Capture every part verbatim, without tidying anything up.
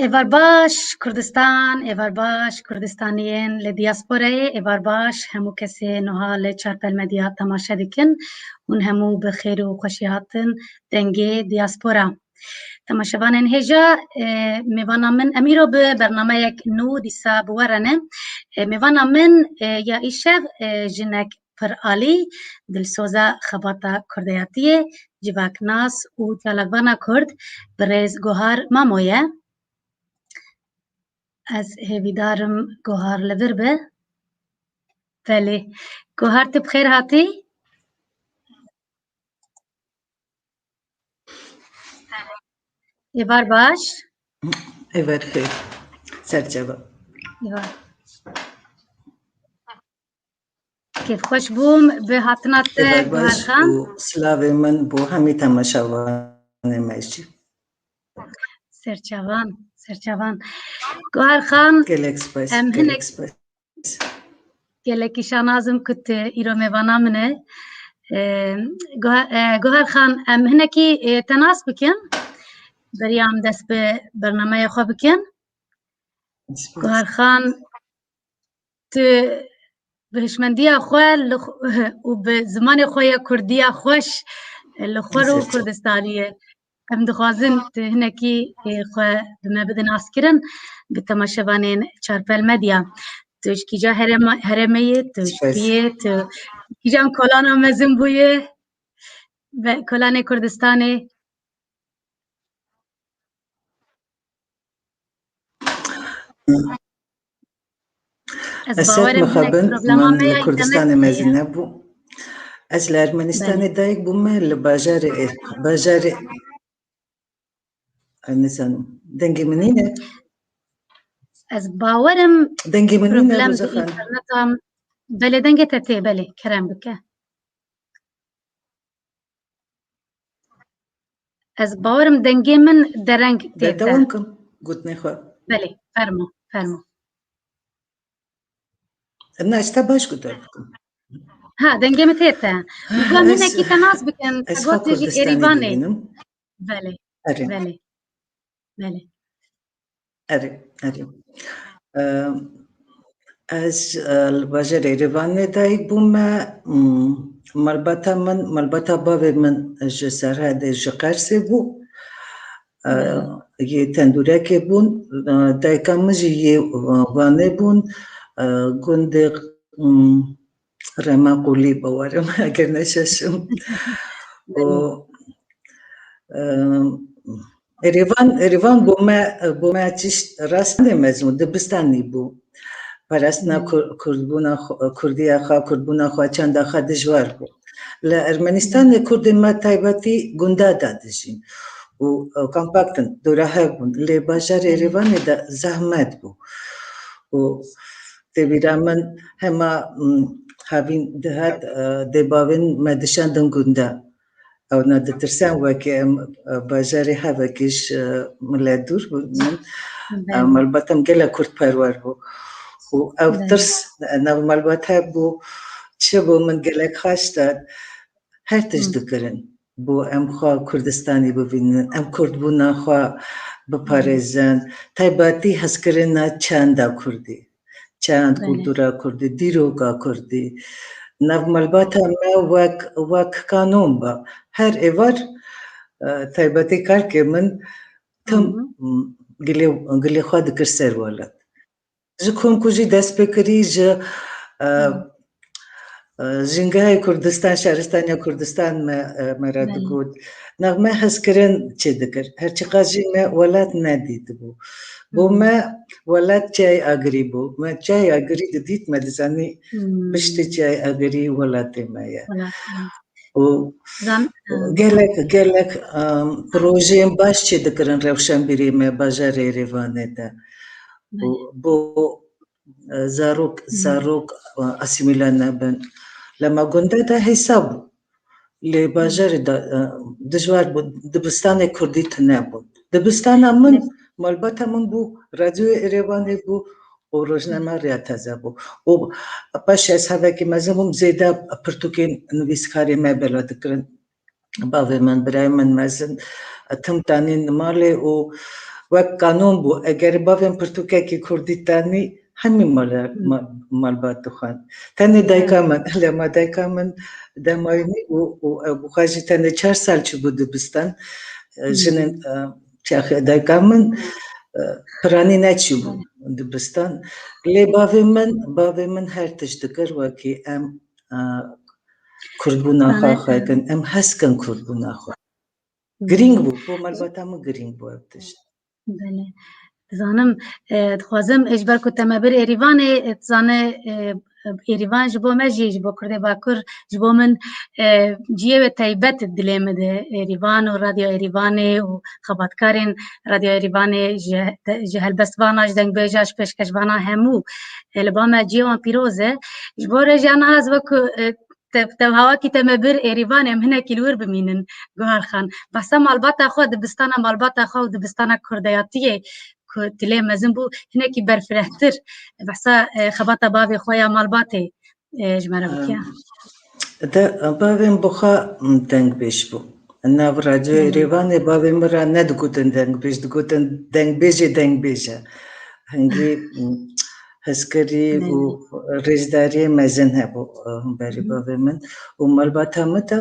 Êvar baş Kurdistan, êvar baş Kurdistaniyên li diasporayê, êvar baş hemû kesê niha li Çarpel Medya temaşe dikin. Hûn hemû bi xêr û xweşî hatin dengê diaspora. Temaşevanên hêja, e, mêvana min, em îro bi bernameyek nû dîsa bi we re ne. E, mêvana min, e, ya îşev, e, jinek pir alî, dilsoza xebata kurdeyatiyê, civaknas û çalakvana kurd, birêz Gohar Mamo ye. Ez hêvîdar im Gohar li vir be. Belê. Gohar, tu bi xêr hatî? Êvar baş. Êvar xêr. Serçava. Êvar. Kêfxweş bûm bi hatina te, Gohar Xan. Û silavê min bo hemî temaşevanê me jî. Serçavan, serçavan. Gohar Xan, gelek spas, em gelek hinek spas. Gelekî şanaz im ku tu îro mêvana min e. E, Goha-, e, Gohar Xan, em hinekî, e, te nas bikin. Beriya em dest bi bernameya xwe bikin. Spas. Gohar Xan, tu bi hişmendiya xwe li xwe, û bi zimanê xwe ya kurdî ya xweş li xwe re û Kurdistaniyê. Em dixwazin tu hinekî, e, xwe bi me bide naskirin, bi temaşevanên Çarpel Medya. Tu ji kîja herêma-, herêmê yê, tu ji kî yê, tu kîjan kolana mezin bûye, ve kolanê Kurdistanê? Ez ser mixabin, min li Kurdistanê mezin nebû. Ez li Ermenistanê dayik bûme, li bajarê, bajarê, ez nizanim. Dengê min nîne? Ez bawerim dengê min nîne, Roza Xan. Interneta, belê, dengê te tê, belê, kerem bike. Ez bawerim dengê min dereng tê te. Berdewam kim gotinê xwe. Belê, fermo, fermo. Na, ez te baş guhdar dikim. Ha, dengê min tê te. Min got, hinekî te nas bikin, te got tu ji Êrîvanê. Belê, belê. Belê. Erê, erê. Em, ez, e, li bajarê Êrêvanê dayik bûme. M, malbata min, malbata bavê min ji Serhedê, ji Qersê bû. E, yê Tendûrekê bûn. E, dayika min jî yê, e, Wanê bûn. E, gundê, m, Rema Qulî bawerim, eger neşeşim. Û, em, Êrêvan, Êrêvan bo me, bo me tişt rast ne mezin, dibistanî bû. Parastina kur-, kurdbûna xwe, kurdiya xwe, kurdbûna xwe, çanda xwe dijwar bû. Li Ermenistanê kurdên me taybetî gunda de dijîn. Û, e, kompaktên dora hev bûn. Lê bajarê Êrêvanê de zehmet bû. Û tê bîra min hema, m, havîn dihat, e, dê bavên me dişandin gunda. Ew ne ditirsen wekî em, e, bajarê hevekî ji, e, milet dûr bûn. Min, e, malbat em gelek kurdperwer bû. Û ew tirs, e, nav malbat hebû, çi bû min gelek xweş da, her tişt dikirin. Bo em xwe Kurdistanê bibînin, em kurdbûna xwe biparêzin, taybetî hezkirina çanda kurdî, çand, kultura kurdî, dîroka kurdî. Nav malbata me wek, wek kanon ba. Her êvar, e, taybetî kalkê min tim gilê, gilê xwe dikir ser welat. Ji kom ku jî dest pê kirî, ji, e, e, Jîngehê Kurdistan, Şaristaniya Kurdistan me, e, me re digot. Nav me hezkirin çê dikir. Her çiqas jî me welat nedîtibû. Bo me welat çiyayê Agirî bû. Me çiyayê Agirî didît, me dizanî piştî çiyayê Agirî welatê me ye. Û gelek, gelek, em, projeyên baş çêdikirin rewşenbîrê me bajarê Êrêvanê de. Û bo, e, zarok, zarok, e, asîmîle nebin. Lema gunda de hêsa bû. Lê bajarê de, e, dijwar bû, dibistanê kurdî tune bû. Dibistana min, malbata min bû, radyoyê Êrêvanê bû û rojname Riya Teze bû. Û paşê ez hevekî mezin bûm, zêde pirtûkên nivîskarê me bela dikirin. Bavê min, birayê min mezin, tim danîn malê û wek kanûn bû, eger bavên pirtûkekî kurdî tenî hemî mala-, ma-, malbat dixwend. Tenê dayka min, lema dayka min demayî nî û, û ew bi xwe jî tenê çar sal çûbû dibistan. E, jinên, e, çaxê dayka min, e, piranî neçûbû dibistan. Lê bavê min, bavê min her tişt dikir, wekî em, e, kurdbûna xwe xwedin, em hez kin kurdbûna xwe. Girîng bû, bo malbata min girîng bû ev tişt. Belê. Dizanim, e, dixwazim, e, ji ber ku te me bir Êrîvanê, e, dizane, e, Êrîvan ji bo me jî, ji bo Kurdê Bakur, ji bo min, e, cihê wê taybet dilê min de. Êrîvan û Radyo Êrîvanê û xebatkarên Radyo Êrîvanê ji, ji helbestvana, ji dengbêja, ji pêşkêşvana hemû, e, li ba me cihê wan pîroz e. Ji bo rêjeya niha ez wek ku, e, te, te hawakî te me bir Êrîvanê, em hinekî li wir bimînin, Guhar Xan. Behsa malbata xwe, dibistana malbata xwe û dibistana kurdeyatiyê ku dilê mezin bû, hinekî berfirehtir. Behsa, e, xebata bavê xwe ya malbatê, e, ji me re bikiya. De, bavê min bi xwe dengbêj bû. Nav Radyo Êrîvanê bavê min re nedigotin dengbêj, digotin dengbêjê dengbêj e. Hingî, m, hezkirî û rêzdariyê mezin hebû, e, berî bavê min. Û malbata min de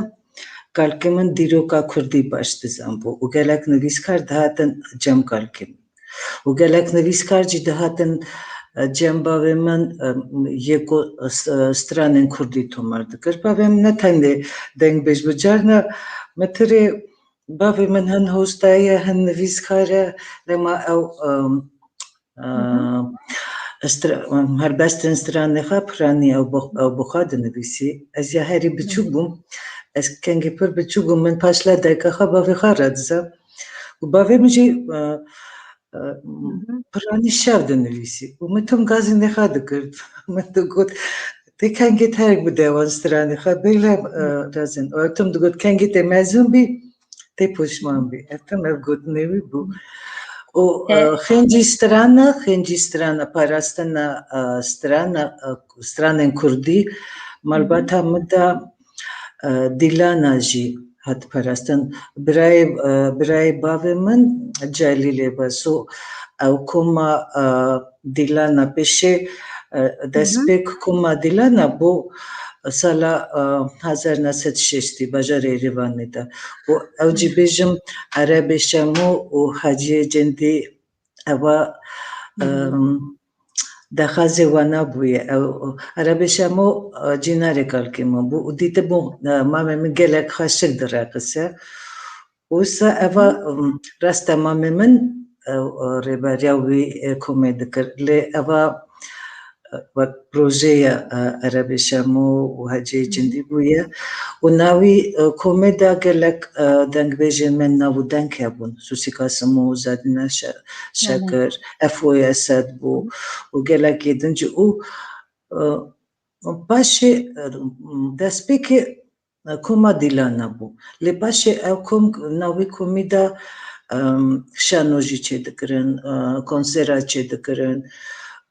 kalkê min dîroka kurdî baş dizanbû. Û gelek nivîskar dihatin cem kalkê min. Û gelek nivîskar jî dihatin, e, cem bavê min, e, yê ku, e, s-, e, stranên kurdî tomar dikir. Bavê min ne tenê dengbêj bû. Carna min tirê bavê min hin hostaye, hin nivîskar e, lema ew, e, e, stra-, helbestên stranê xwe piranî ew bi, ew bi xwe dinivîsî. Ez ya herî biçûk bûm. Ez kengê pir biçûk bûm. Min paşla dayika xwe bavê xwe re dizam. Û bavê min jî, e, e, piranî şev dinivîsî. Û min tim gazînê xwe digirt. Min digot, tê kengê terk bide wan stranê xwe. Bêle, e, razin. Û tim digot, kengê tê mezin bî, tê poşman bî. Ev tim ev gotinê wî bû. Û, e, xêncî strana, xêncî strana, parastina, e, strana, e, stranên kurdî, malbata min de, e, Dîlana jî hat parastin. Birayê, e, birayê bavê min Celîlê Beso, ew koma, e, Dîlana pêşê, e, destpêk koma Dîlana bû sala, e, hezar neh sed şêstî bajarê Êrîvanê de. Û ew jî bêjim Erebê Şemo û Heciyê Cindî Eva, em, daxazê wana bûye. Ew, Erebê Şemo, e, cînarê kalkê min bû û dîtibû, e, mamê min gelek xweşik direqise. Wisa eva, em, rasta mamê min, e, e, rêberiya wî, e, komê dikir. Lê eva, e, wek projeya, e, Erebê Şemo û Hecê Cindî bûye. Û navî, e, komê de gelek, e, dengbêjên me nav û deng hebûn. Susî Kasimov, Zadîna Şe-, Şekir, Efo Esed bû û gelekê din jî. Û, e, paşê, e, destpêkê, e, koma Dîlana bû. Lê paşê ew kom, navê komî de, em, şano jî çêdikirin, e, konsera çêdikirin.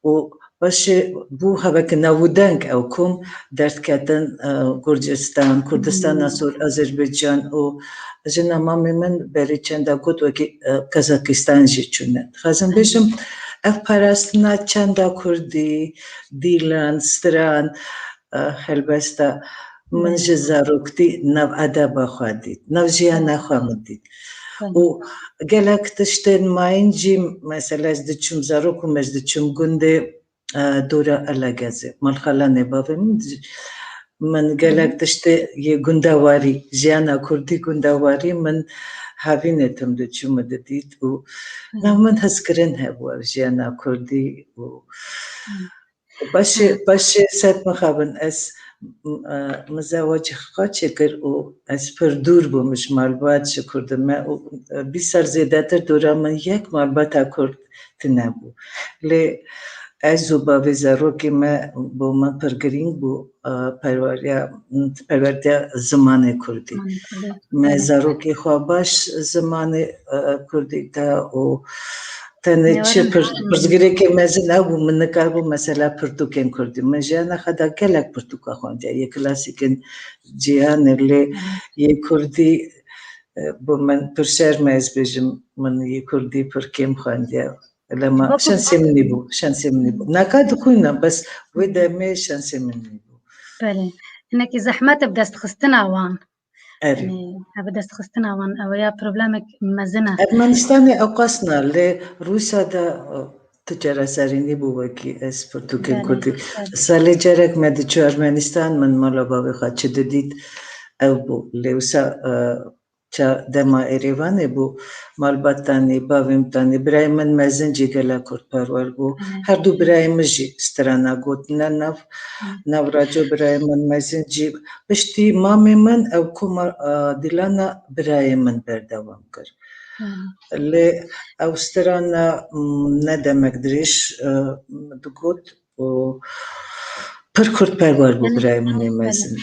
Û paşê bû heveke nav û deng ew kom derdketin, e, Gurcistan, Kurdistana Sor, Azerbaycan û jina mamê min berî çenda got wekî, e, Kazakistan jî çûne. Dixwazim bêjim, ev parastina çanda kurdî, dîlan, stran, e, helbesta min ji zaroktî nav edeba xwe dît, nav jiyana xwe min dît. Û gelek tiştên mayîn jî, mesela ez diçûm zarok û ez diçûm gundê, e, dora Elegezê, malxalanê bavê min, min gelek tiştê yê gundewarî, jiyana kurdî gundewarî min havînê tim diçû min didît û nav min hezkirin hebû ev jiyana kurdî û Paşê, paşê sed mixabin ez, m-, e, min zewacê xwe çêkir û ez pir dûr bûm ji malbat, ji kurdin me û, e, bîst sal zêdetir dora min yek malbata kurd tune bû. Lê ez û bavê zarokê me bo min pir girîng bû, e, perweriya, perwerdiya zimanê kurdî. Me zarokê xwe baş zimanê, e, kurdî da û tenê çi pir-, pirsgirêkê mezin ew bû, min nikaribû mesela pirtûkên kurdî. Min jiyana xwe de gelek pirtûka xwendiye, yê klasîkên cîhanê, lê yê kurdî E, bo min pir şerm e ez bêjim, min yê kurdî pir kêm xwendiye. Lema şensê min nîbû, şensê min nîbû. Naka dixwînim, bes wê demê şensê min nîbû. Belê. Hinekî zehmet e bi destxistina wan. Erê. Yanî, ev destxistina wan, ew ya problemek mezin e. Ermenistanê ewqas na, lê Rûsya de, e, tu cara serî nîbû wekî ez pirtûkên kurdî. Belê. Salê carek me diçû Ermenistan, min mala bavê xwe çi didît, ew bû. Lê wisa, e, ça dema Êrêvanê bû, malbat tanî, bavê min tanî, birayê min mezin jî gelek kurdperwer bû. Hı. Her du birayê min jî strana got, ne nav, Hı. nav radyo birayê min mezin jî. Piştî mamê min ew koma, a, dîlana birayê min berdewam kir. Hı. Lê ew strana, m, ne demek dirêj, e, digot, û pir kurdperwer bû. Yanî, birayê min ê mezin.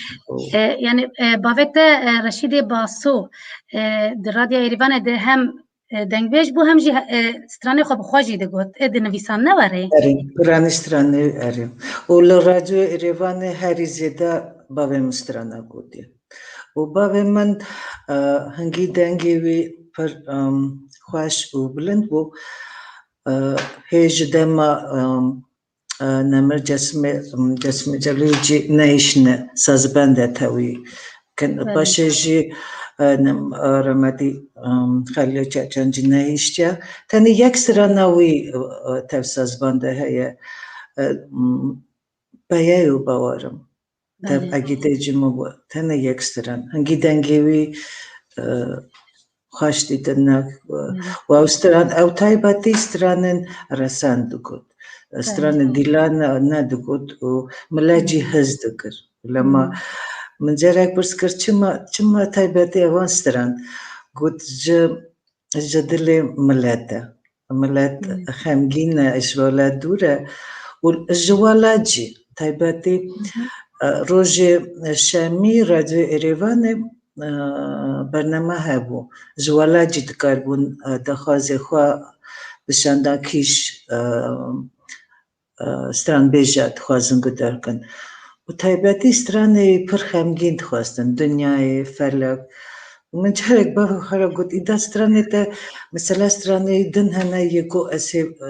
E, yanî, e, bavê te, e, Reşîdê Baso, e, di Radya Êrîvanê de hem, e, dengbêj bû, hem jî, e, stranê xwe bi xwe jî digot. Ê di nivîsan ne werê? Erê, piranî stranê erê. Û li Radyo Êrêvanê herî zêde bavê min strana gotiye. Û bavê min, e, hingî dengê wî pir, em, xweş û bilind bû. E, hê ji dema, em, e, Nemir Cesimê, Cesimê Celîlî jî neyişne sazbende tewî kin. Belê. Paşê jî, e, nem, e, remetî, em, Xelîl Çeçen jî neyiştiye. Tenê yek strana wî, e, tev sazbende heye. E, m, Peyeyo bawerim. Tev Belê. egîtê ji min bû. Tenê yek stran. Hingî dengê wî, e, xweş dîtin ne, e, Belê. û ew stran, ew taybetî stranên resen digot. Stranên Belê. dîlan ne, nedigot û milet jî Hı. hez dikir. Lema Hı. min carek pirs kir, çima, çima taybetî ewan stran? Got, ji, ji dilê milet e. Milet Hı. xemgîn e, ji welat dûr e. Û ji welat jî, taybetî, Hı hı. e, rojê şemî Radyo Êrêvanê, e, bername hebû. Ji welat jî dikaribûn, e, daxwazê xwe bi şanda kîş, e, e, stranbêja dixwazin guhdar kin. Û taybetî stranê pir xemgîn dixwestin, dinyayê, felek. Û min carek bavê xwe re got, îda stranê te, mesela stranê din hene yê ku ez hê, e,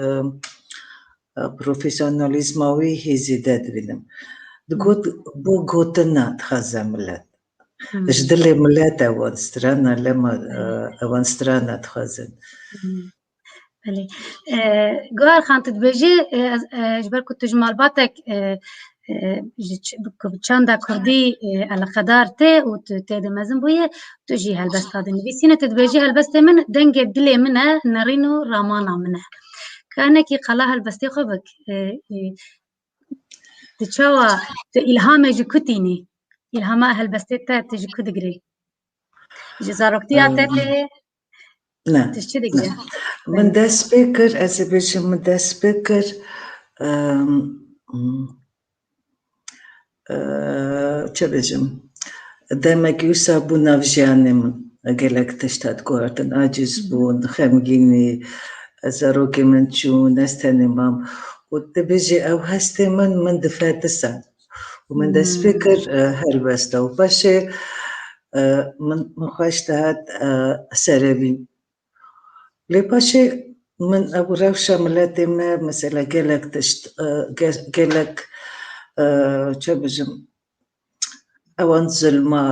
e, profesyonalîzma wî hê zêde dibînim. Digot, bo gotina dixwaze milet. Hmm. Ji dilê milet ewan strana, lema, e, Hmm. ewan strana dixwazin. Hmm. Belê. E, Gohar Xan, tu dibêjî, e, ez, e, ji ber ku tu ji malbatek, e, e, ji ç-, ku bi çanda kurdî, e, eleqedar tê û tu tê de mezin bûye, tu jî helbesta dinivîsîne, tu dibêjî, helbestê min dengê dilê min e, nerîn û ramana min e. Ka hinekî qala helbestê xwe bik, e, e, tu çawa, tu îlhamê ji ku tînî? Îlhama helbestê te tu ji ku digirî? Ji zaroktiya te Em, tê? Ne. Tu çi digirî? Ne. Min Belê. dest pê kir, ez ê bêjim, min dest pê kir. Em, hmm, e, çi bêjim? Demekî wisa bû nav jiyanê min. Gelek tişt hat guhartin, aciz Hı hı. bûn, xemgînî, zarokê min çûn, ez tenê mam. Û dibêjî ew hestê min, min difetisa. Û min dest pê Hmm. kir, e, helbesta. Û paşê, e, min, min xweş dihat, e, serevîn. Lê paşê min ew rewşa miletê me, mesela gelek tişt, e, ge-, gelek, e, çi bijim, ewan zulma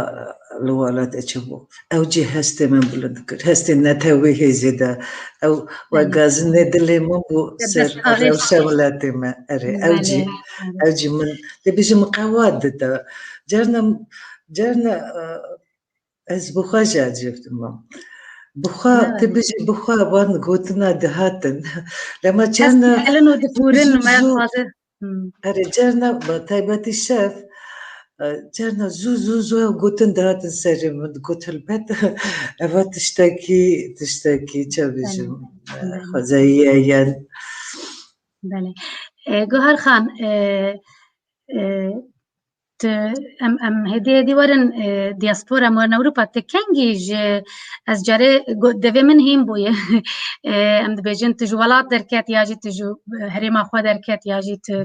li welatê çi bû. Ew jî hestê min bilind kir. Hestê netewî hêzê de. Ew Belê. wegazinê dilê min bû Te ser dest avêt. rewşa miletê me. Erê, ew jî, Belê, belê. ew jî min, dê bijim qewat dida. Carna, carna, e, ez bi xwe jî ecêb dimam. Bi xwe, Evet. tu bijî bi xwe van gotina dihatin. Lema Hest çarna dihelin û dipûrin, zû, me zû. xwaze. Hmm. Erê, carna, bi taybetî şev, e, carna zû, zû, zû ew gotin dihatin serê min. Got, helbet, eva tiştekî, tiştekî, çi bijim, Belê. e, Belê. xwezayî ye, yen. Belê. E, Gohar Xan, e, e, tu, em, em hêdî hêdî werin, e, diaspora, em werin Ewropa. Tu kengî ji, ez carê go-, devê min hîn bûye. E, em dibêjin tu ji welat derket ya jî tu ji, e, herêma xwe derket ya jî tu,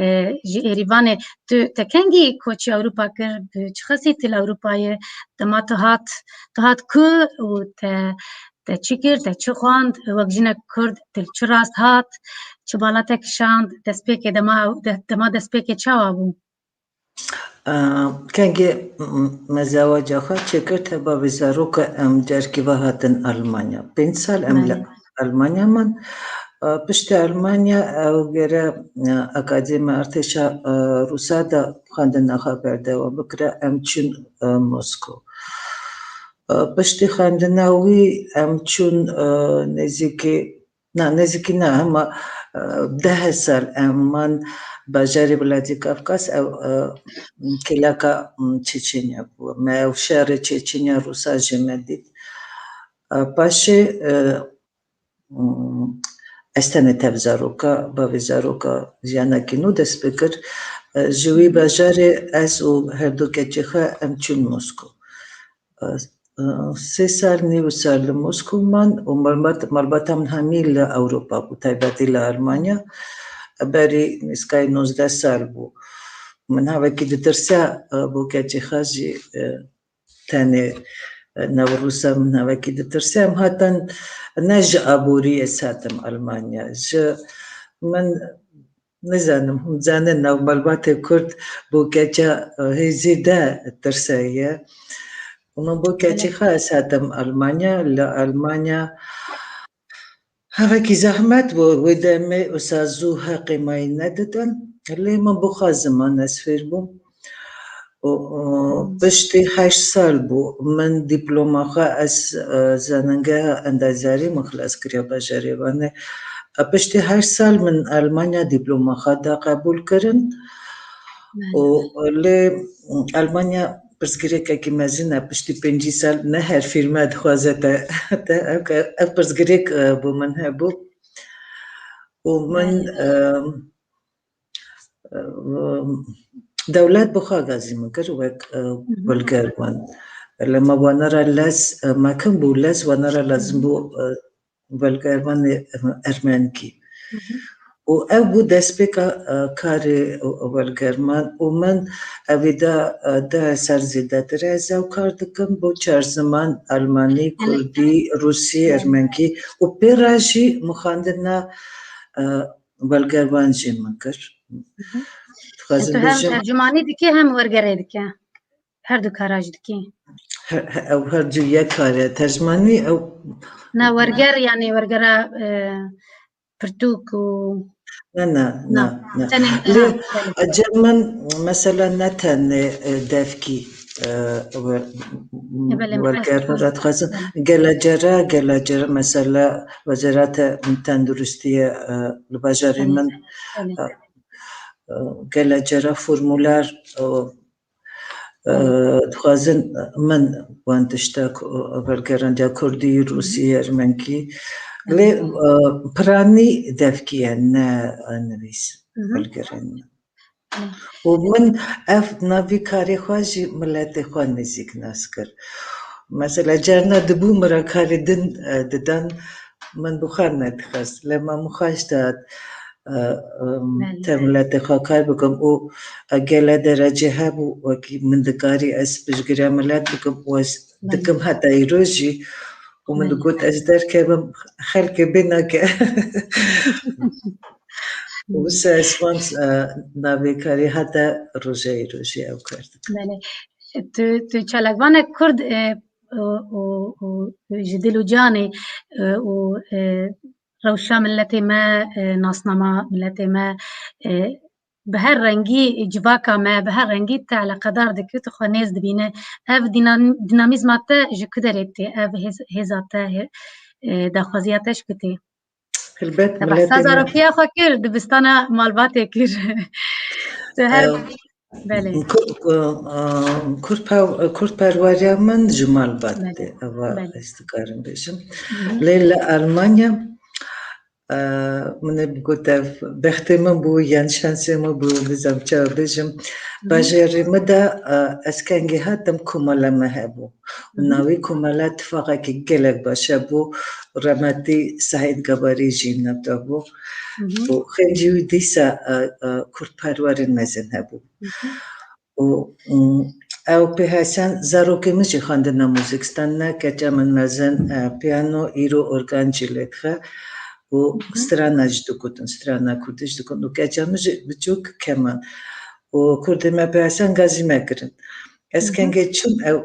e, ji Êrîvanê. Tu, te kengî koçî Ewropa kir, bi çi xesî tu li Ewropayê? Dema tu hat, tu hat ku û te, te çi kir, te çi xwend, wek jinek Kurd, tu li çi rast hat, çi bala te kişand, destpêkê dema, de-, dema destpêkê çawa bû? Aa, kengê, m-, me zewaca xwe çêkir, teba vê zaroka em carkî ve hatin Almanya. Pênc sal em li Belê. Almanya man. Aa, piştî Almanya ew gere, aa, Akademiya Artêşa, aa, Rûsa de xwendina xwe berdewam bikire, em çûn, aa, Moskow. Aa, piştî xwendina wî em çûn, aa, nêzîkî Na, nêzîkî na, hema, e, deh sal em man bajarê Vladikavkaz, ew, e, kêleka, m, Çeçenya bû. Me ew şerê Çeçenya Rûsa jê me dît. E, paşê, e, m, ez tenê tev zaroka, bavê zaroka jiyanekî nû dest pê kir. E, ji wî bajarê ez û her du keçê xwe em çûn Moskow. Sê sal, nîv sal li Moskow man û malbat, malbata min hemî li Ewropa bû, taybetî li Almanya. Berî nîskayê nozdeh sal bû. Min hevekî ditirse, bo keçê xwe jî, tenê, nav Rûsa min hevekî ditirse. Em hatin ne ji aboriyê ez hatim Almanya. Ji min Nizanim, hûn zanin nav malbatê Kurd bo keça, e, hê zêde tirse ye. Min bo keçê Belê. xwe ez hatim Almanya, li Almanya hevekî zehmet bû, wê demê wisa zû heqê me yê nedidin. Lê min bo xwe ziman ez fêr bûm. û, û piştî heşt sal bû min dîploma xwe ez, e, Zanîngeha Endaziyarî min xilas kiriya bajarê Wanê. E, piştî heşt sal min Almanya dîploma xwe da qebûl kirin. Belê. Û lê Almanya pirsgirêkekî mezin e, piştî pêncî sal ne her fîrme dixwaze te, te ev, ev pirsgirêk, e, bo min hebû. Û min, Belê. e, Dewlet bi xwe gazî min kir wek, e, Hı hı. Welgerwan. Li me wanera lez, e, me kim bû lez, wanera lazim bû, e, welgerwanê, e, ermenkî. Hı hı. Û ew bû destpêka, e, karê, e, welgerman û min evî de, e, deh sal zêdetir ez ew kar dikim, bo çar ziman, almanî, Belê. kurdî, rûsî, Belê. ermenkî û pê re jî min xwendina, e, Belgevan jî min kir. Mhm. Dixwazim Tu hem bêjim, tercümanî dikî hem wergerê dikî. Her du kara jî dikî. He, he, ew her du yek kar e. Tercümanî ew Na werger, yani wergera, e, pirtûk û Ne, ne, Na, ne, ne. tenê, Lê ha, tenê. Cem min mesela ne tenê, e, devkî, e, we-, E, belê, werger min re dixwazim. Belê. Gelek care, gelek care mesela Wezareta Tenduristiyê, e, li bajarê Belê, min, belê. e, e, gelek care formuler, e, e, Belê. dixwazin min wan tiştek, e, wergerandiya kurdî, rûsî, ermenkî. Belê. Lê, e, piranî devkî ye, ne, e, nivîs, Hı hı. wergerandiya. Hı. Û min ev navî karê xwe jî miletê xwe nêzîk nas kir. Mesela carna dibû min re karê din, e, didan, min bi xwe nedixwest. Lê me min xweş dihat, e, em, Belê. te miletê xwe kar bikim û, e, gele derecê hebû, wekî min dikarî ez piştgiriya milet bikim û ez Belê. dikim heta îro jî. Û min Belê. digot ez derkevim, xelkê bê nake. Û wisa ez van, e, navê karê heta roja îro jî ew kar dikim. Belê. Tu, tu çalakvanek Kurd, e, û, û, û ji dil û canê, e, û, e, rewşa miletê me, e, nasnama miletê me, e, bi her rengî civaka me, bi her rengî te eleqedar dike, tu xwe nêz dibîne. Ev dînan-, dînamîzma te ji ku derê tê? Ev hêz-, hêza te, hê-, e, daxwaziya te ji ku tê? Hilbet Te miletê behsa me zarokiya xwe kir, dibistana malbatê kir. Tu her Ew, Belê. Kurd, e, e, Kurd per-, Kurdperweriya min ji malbat Belê. tê. Eva Belê. ez dikarim bêjim. Hı hı. Lê li Almanya, e, min ê bigot ev bextê min bû yan şansê min bû, nizam çawa bêjim. Bajarê min de, e, ez kengê hatim komela me hebû. Û navê komela tifaqekî gelek baş hebû. Remetî Sehîd Gabarî jî nav de bû. Û xencî wî dîsa, e, e, kurdperwerên mezin hebû. Û, mm, ew pê hesen zarokê min jî xwendina muzîkstan ne, keça min mezin, e, piyano, îro organ jî lê dixe û strana jî digotin, strana kurdî jî digotin û keça min jî biçûk keman û kurdê me pê hesen gazî me kirin. Ez kengê çûm ew,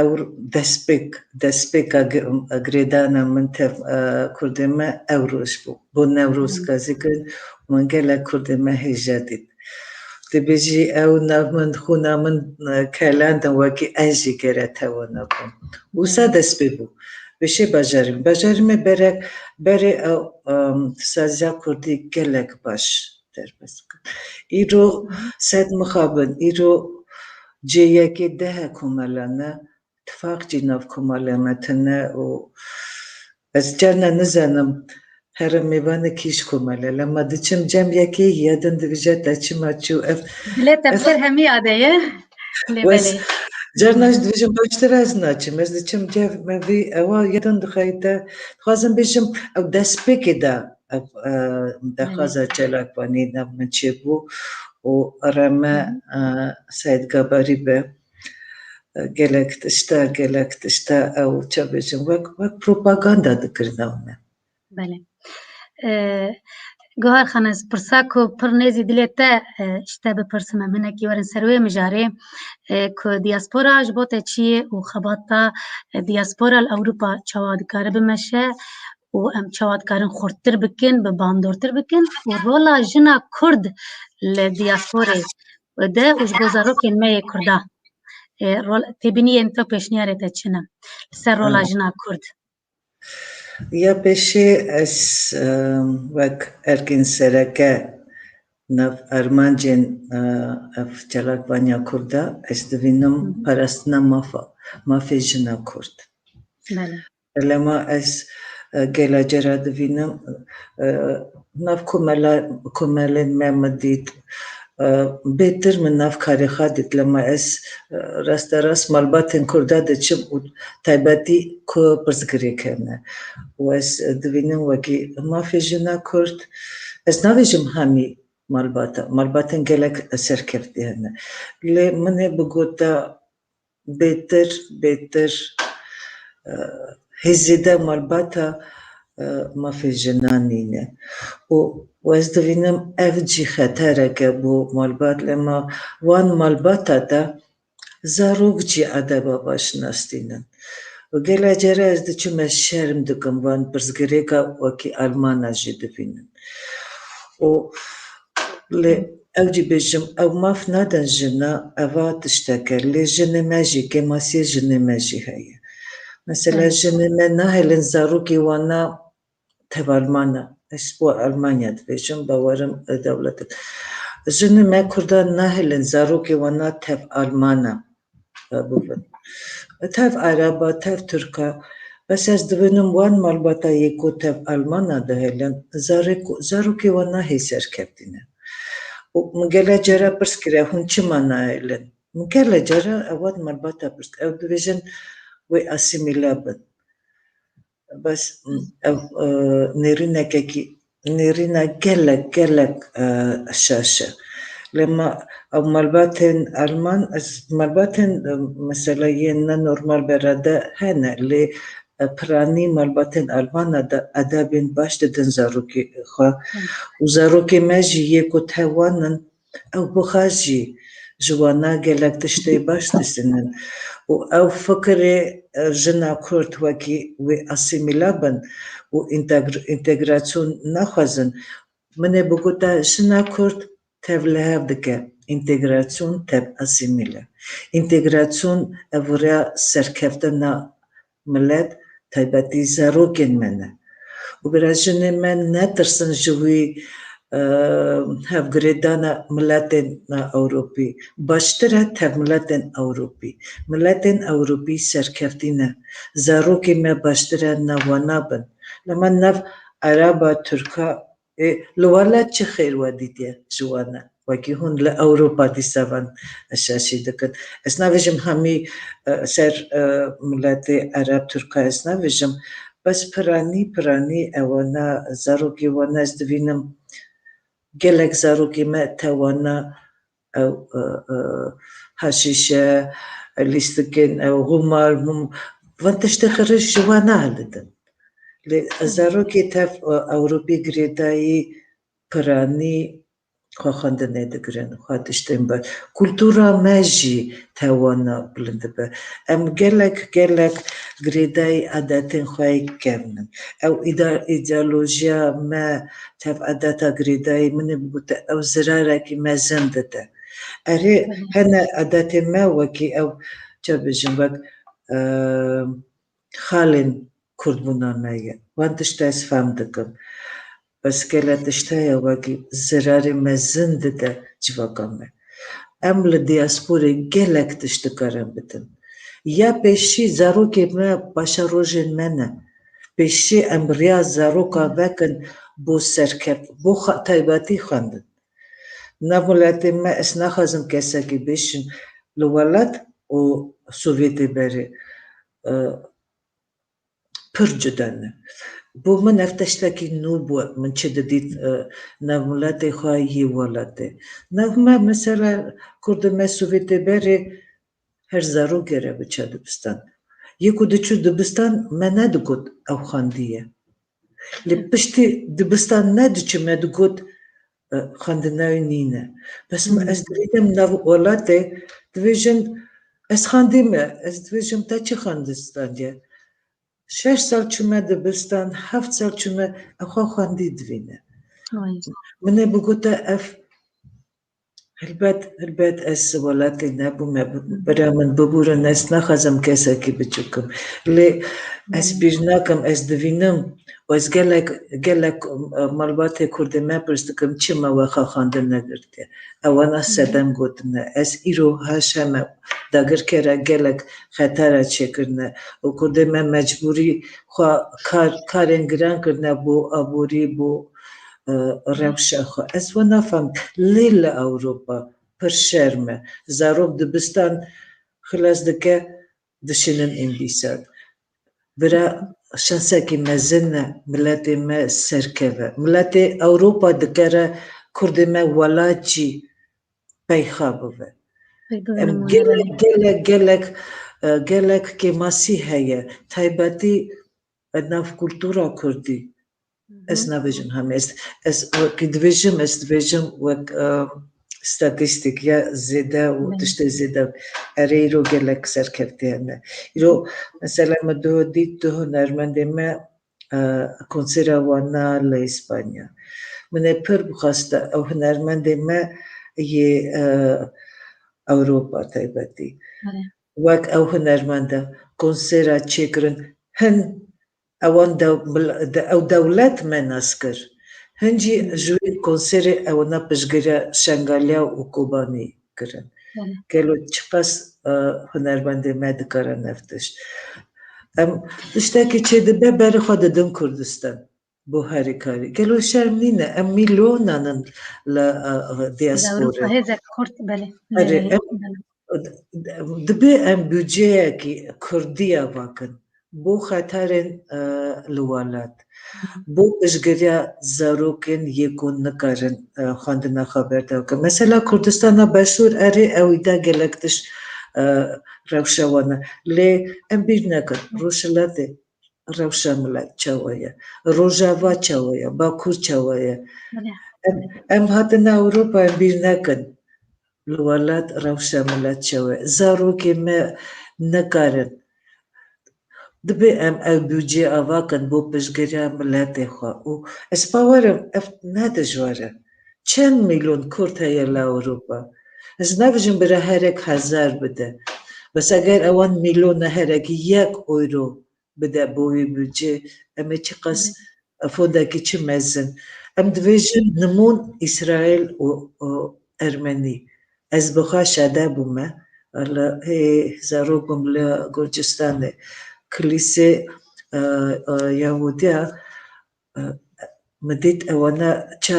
ew destpêk, destpêka gi-, girêdana min tev, e, kurdê me ew roj bû. Bo Newroz gazî kirin û min gelek kurdê me hêja dît. Dibêjî ew nav min, xûna min, e, kelandin wekî ez jî gere tewana bûm. Wisa dest pê bû. Vêşê bajarî min. Bajarî me berek, berê ew, em, saziya kurdî gelek baş derbas kir. Îro sed mixabin, îro cê yekê deh komela ne, tifaq jî nav komela me tune û ez carna nizanim here mêvanê kî ji komele, lema diçim cem yekê yê din dibêje te çima çû ev. Dilê te ev ser hemî yade ye. Lê wes, belê. Carna jî dibêjim baştir ez naçim. Ez diçim cem me vî ewa yê din dixeyte. Dixwazim bêjim ew destpêkê de ev, e, daxwaza çalakvanî nav min çêbû û reme, e, Seyîd Gabarî be. E, gelek tişta, gelek tişta ew, çi bêjim, wek, wek propaganda dikirin ew me. Belê. E, Guhar Xan, ez pirsa ku pir nêzî dilê te, e, ji te bipirsim, em hinekî werin ser wê mijarê, e, ku diaspora ji bo te çi ye û xebata, e, diaspora li Ewropa çawa dikare bimeşe û em çawa dikarin xurttir bikin, bi bandortir bikin û rola jina Kurd li diasporê de û ji bo zarokên me yê Kurda. E, rol, têbîniyên te, pêşniyarê te çi ne li ser rola jina Kurd? Ya pêşê ez, e, wek erkên sereke nav armancên, e, ev çalakvaniya Kurda ez divînim parastina mafa, mafê jina Kurd. Belê. Lema ez, e, gela cara divînim, e, nav komela, komelên me min dît, e, bêtir min nav karê xwe dît, lema ez, e, rasterast malbatên Kurda diçim û taybetî ku pirsgirêk hene. Û ez, e, divînim wekî mafê jina Kurd, ez navêjim hemî malbata, malbatên gelek serkeftî hene. Lê min ê bigota bêtir, bêtir, e, hê zêde malbata, e, mafê jinan nîne. Û, û ez divînim ev jî xetereke bo malbat, lema wan malbata de zarok jî edeba baş nastînin. Û gela cara ez diçim, ez şerm dikim van pirsgirêka wekî Almana jî divînim. Û lê ew jî bêjim, ew maf nadin jina, eva tiştek e. Lê jinê me jî, kêmasiyê jinê me jî heye. Mesela jinê me nahêlin zarokê wana tev Almana. Ez bo Almanya dibêjim, bawerim, e, dewlet. Jinê me Kurdan nahêlin zarokê wana tev Almana, e, bibin. Tev Ereba, tev Tirka. Bes ez dibînim wan malbata yê ku tev Almana dihêlin, zarê ku, zarokê wan nahê serkevtî ne. Û min gele cara pirs kire, hûn çima nahêlin? Min gele cara ew wan malbata pirs, ew dibêjin wê asîmîle bin. Bes, ev, e, nêrînekekî, nêrîna gelek, gelek, e, şaş e. Lema ew malbatên Alman, ez malbatên, e, mesela yên ne normal berede hene, lê, e, piranî malbatên Almana de edebên baş didin zarokê xwe. Û zarokê me jî yê ku tewan in, ew bi xwe jî ji wana gelek tiştê baş dizînin û ew fikirê, e, jina Kurd wekî wê asîmîle bin û întegr-, întegrasyon naxwazin. Min ê bigota jina Kurd tev li hev dike, întegrasyon tev asîmîle. Întegrasyon ev rêya serkeftina milet, taybetî zarokên me ne. Û bira jinê me netirsin ji wî, e, hevgirêdana miletên Ewropî. Baştir e tev miletên Ewropî. Miletên Ewropî serkeftî ne. Zarokê me baştir e nav wana bin. Lema nav Ereba, Tirka, ê, li welat çi xêr we dîtiye ji wan e? Wekî hûn li Ewropa dîsa van şaşî dikin. Ez navêjim hemî, e, ser, e, miletê Ereb, Tirka ez navêjim. Bes piranî, piranî ewana zarokê wan ez divînim. Gelek zarokê me tewana ew, e, e, haşîşe, lîstikên ew, hûmar, hûm, van tiştê xiriş ji wan nahildidin. Lê zarokê tev, e, Ewropî girêdayî piranî xwe xwendinê digirin, xwe tiştên ber. Kultura me jî tewana bilind dibe. Em gelek, gelek girêdayî adetên xwe yê kevn in. Ew îde-, îdeolojiya me tev adeta girêdayî min ê bigotî, ew zirarekî mezin dide. Erê, Hı hı. hene adetên me wekî ew, çi bêjim, wek, e, xalên kurdbûna me ye. Wan tişta ez fehm dikim. Bes gele tişta ye wekî zirarê mezin dide civaka me. Em li diasporê gelek tişt dikarin bitin. Ya pêşî zarokê me paşa rojên me ne. Pêşî em riya zaroka vekin bo serkev, bo xa-, taybetî xwendin. Nav miletê me, ez naxwazim kesekî bêşin li welat û Sovyetê berê, e, pir cuda ne. Bo min ev tiştekî nû bû, min çi didît, e, nav miletê xwe yê welatê. Nav me, mesela, kurdê me Sovyetê berê her zarok gere biçe dibistan. Yê ku diçû dibistan, me nedigot ew xwendiye. Lê piştî dibistan nediçû, me digot, e, xwendina wî nîne. Bes min, Hmm. ez dibînim nav welatê, dibêjin, ez xwendîme, ez dibêjim, te çi xwendistandiye? Şeş sal çûme dibistan, heft sal çûme, ew xwe xwendî divîne. Vay. Min ê bigota ev, helbet, helbet ez welatê nebûme, bira min bibûrin, ez naxwazim kesekî biçûkim. Lê ez Hmm. bîr nakim, ez divînim, û ez gelek, gelek, e, malbatê kurdê me pirs dikim, çima we xwe xwendin negirtiye? Ewana Hmm. sedem gotine. Ez îro haşa me dagirkere gelek xetera çêkirine û kurdê me mecbûrî xwe kar, karên giran kirine bo aborî, bo, e, rewşa xwe. Ez we nafem, lê li Ewropa pir şerm e. Zarok dibistan xilas dike, dişînin ên dîsa. Vira şansekî mezin e, miletê me serkeve. Miletê Ewropa dikere kurdê me welat jî peyxa bibe. Peyxabin Em û gelek, herêmê. gelek, gelek, e, gelek kêmasî heye. Taybetî, e, nav kultura kurdî. Hı hı. Ez navêjim hemê. Ez, ez wekî dibêjim, ez dibêjim wek, e, statîstîk ya zêde û Belê. tiştê zêde. Erê, îro gelek serkevtî hene. Îro, mesela, me duh dît, du hunermendê me, e, konsera wan na li Îspanya. Min ê pir bixwasta ew hunermendê me yê, e, Ewropa taybetî. Belê. Wek ew hunermenda konsera çêkirin, hin ewan dew-, mil-, de-, ew dewlet me nas kir. Hin jî Hı. ji wî konserê ewana piştgiriya Şengalya û Kobanî kirin. Belê. Gelo çiqas, e, hunermendê me dikarin ev tişt? Em tiştekî çêdibe berê xwe didin Kurdistan bo herîkarî. Gelo şerm nîne? Em mîlonan in li, e, e, Li Ewropa diasporê. Hêzek Kurd, belê. Erê, Belê, em belê. Dibê em budceyekî Kurdiya vakin bo xeterên, e, li welat, bo piştgiriya zarokên yê ku nikarin, e, xwendina xwe berdaw kin. Mesela Kurdistana Başûr, erê, ew îda gelek tişt, e, rewşa wan e. Lê em bîr nekin, Rojhilatê rewşa milet çawa ye, Rojava çawa ye, Bakur çawa ye. Belê. Em, em hatin Ewropa, em bîr nekin. Li welat rewşa milet çawa ye. Zarokê me nikarin. Dibê em ew budcê ava kin bo piştgiriya miletê xwe. Û ez bawer im ev ne dijwar e. Çend milyon Kurd heye li Ewropa? Ez nabêjim bira herek hezar bide. Bes eger ewan milyona herek yek euro bide bo wî budcê, em ê çiqas Hı. fondekî çi mezin. Em dibêjin nimûn Îsraîl û, û Ermenî. Ez bi xwe şade bûme. Li hê zarok bûm li Gurcistanê. Kilîsê, e, e, Yahudiya, e, Min dît ewana ça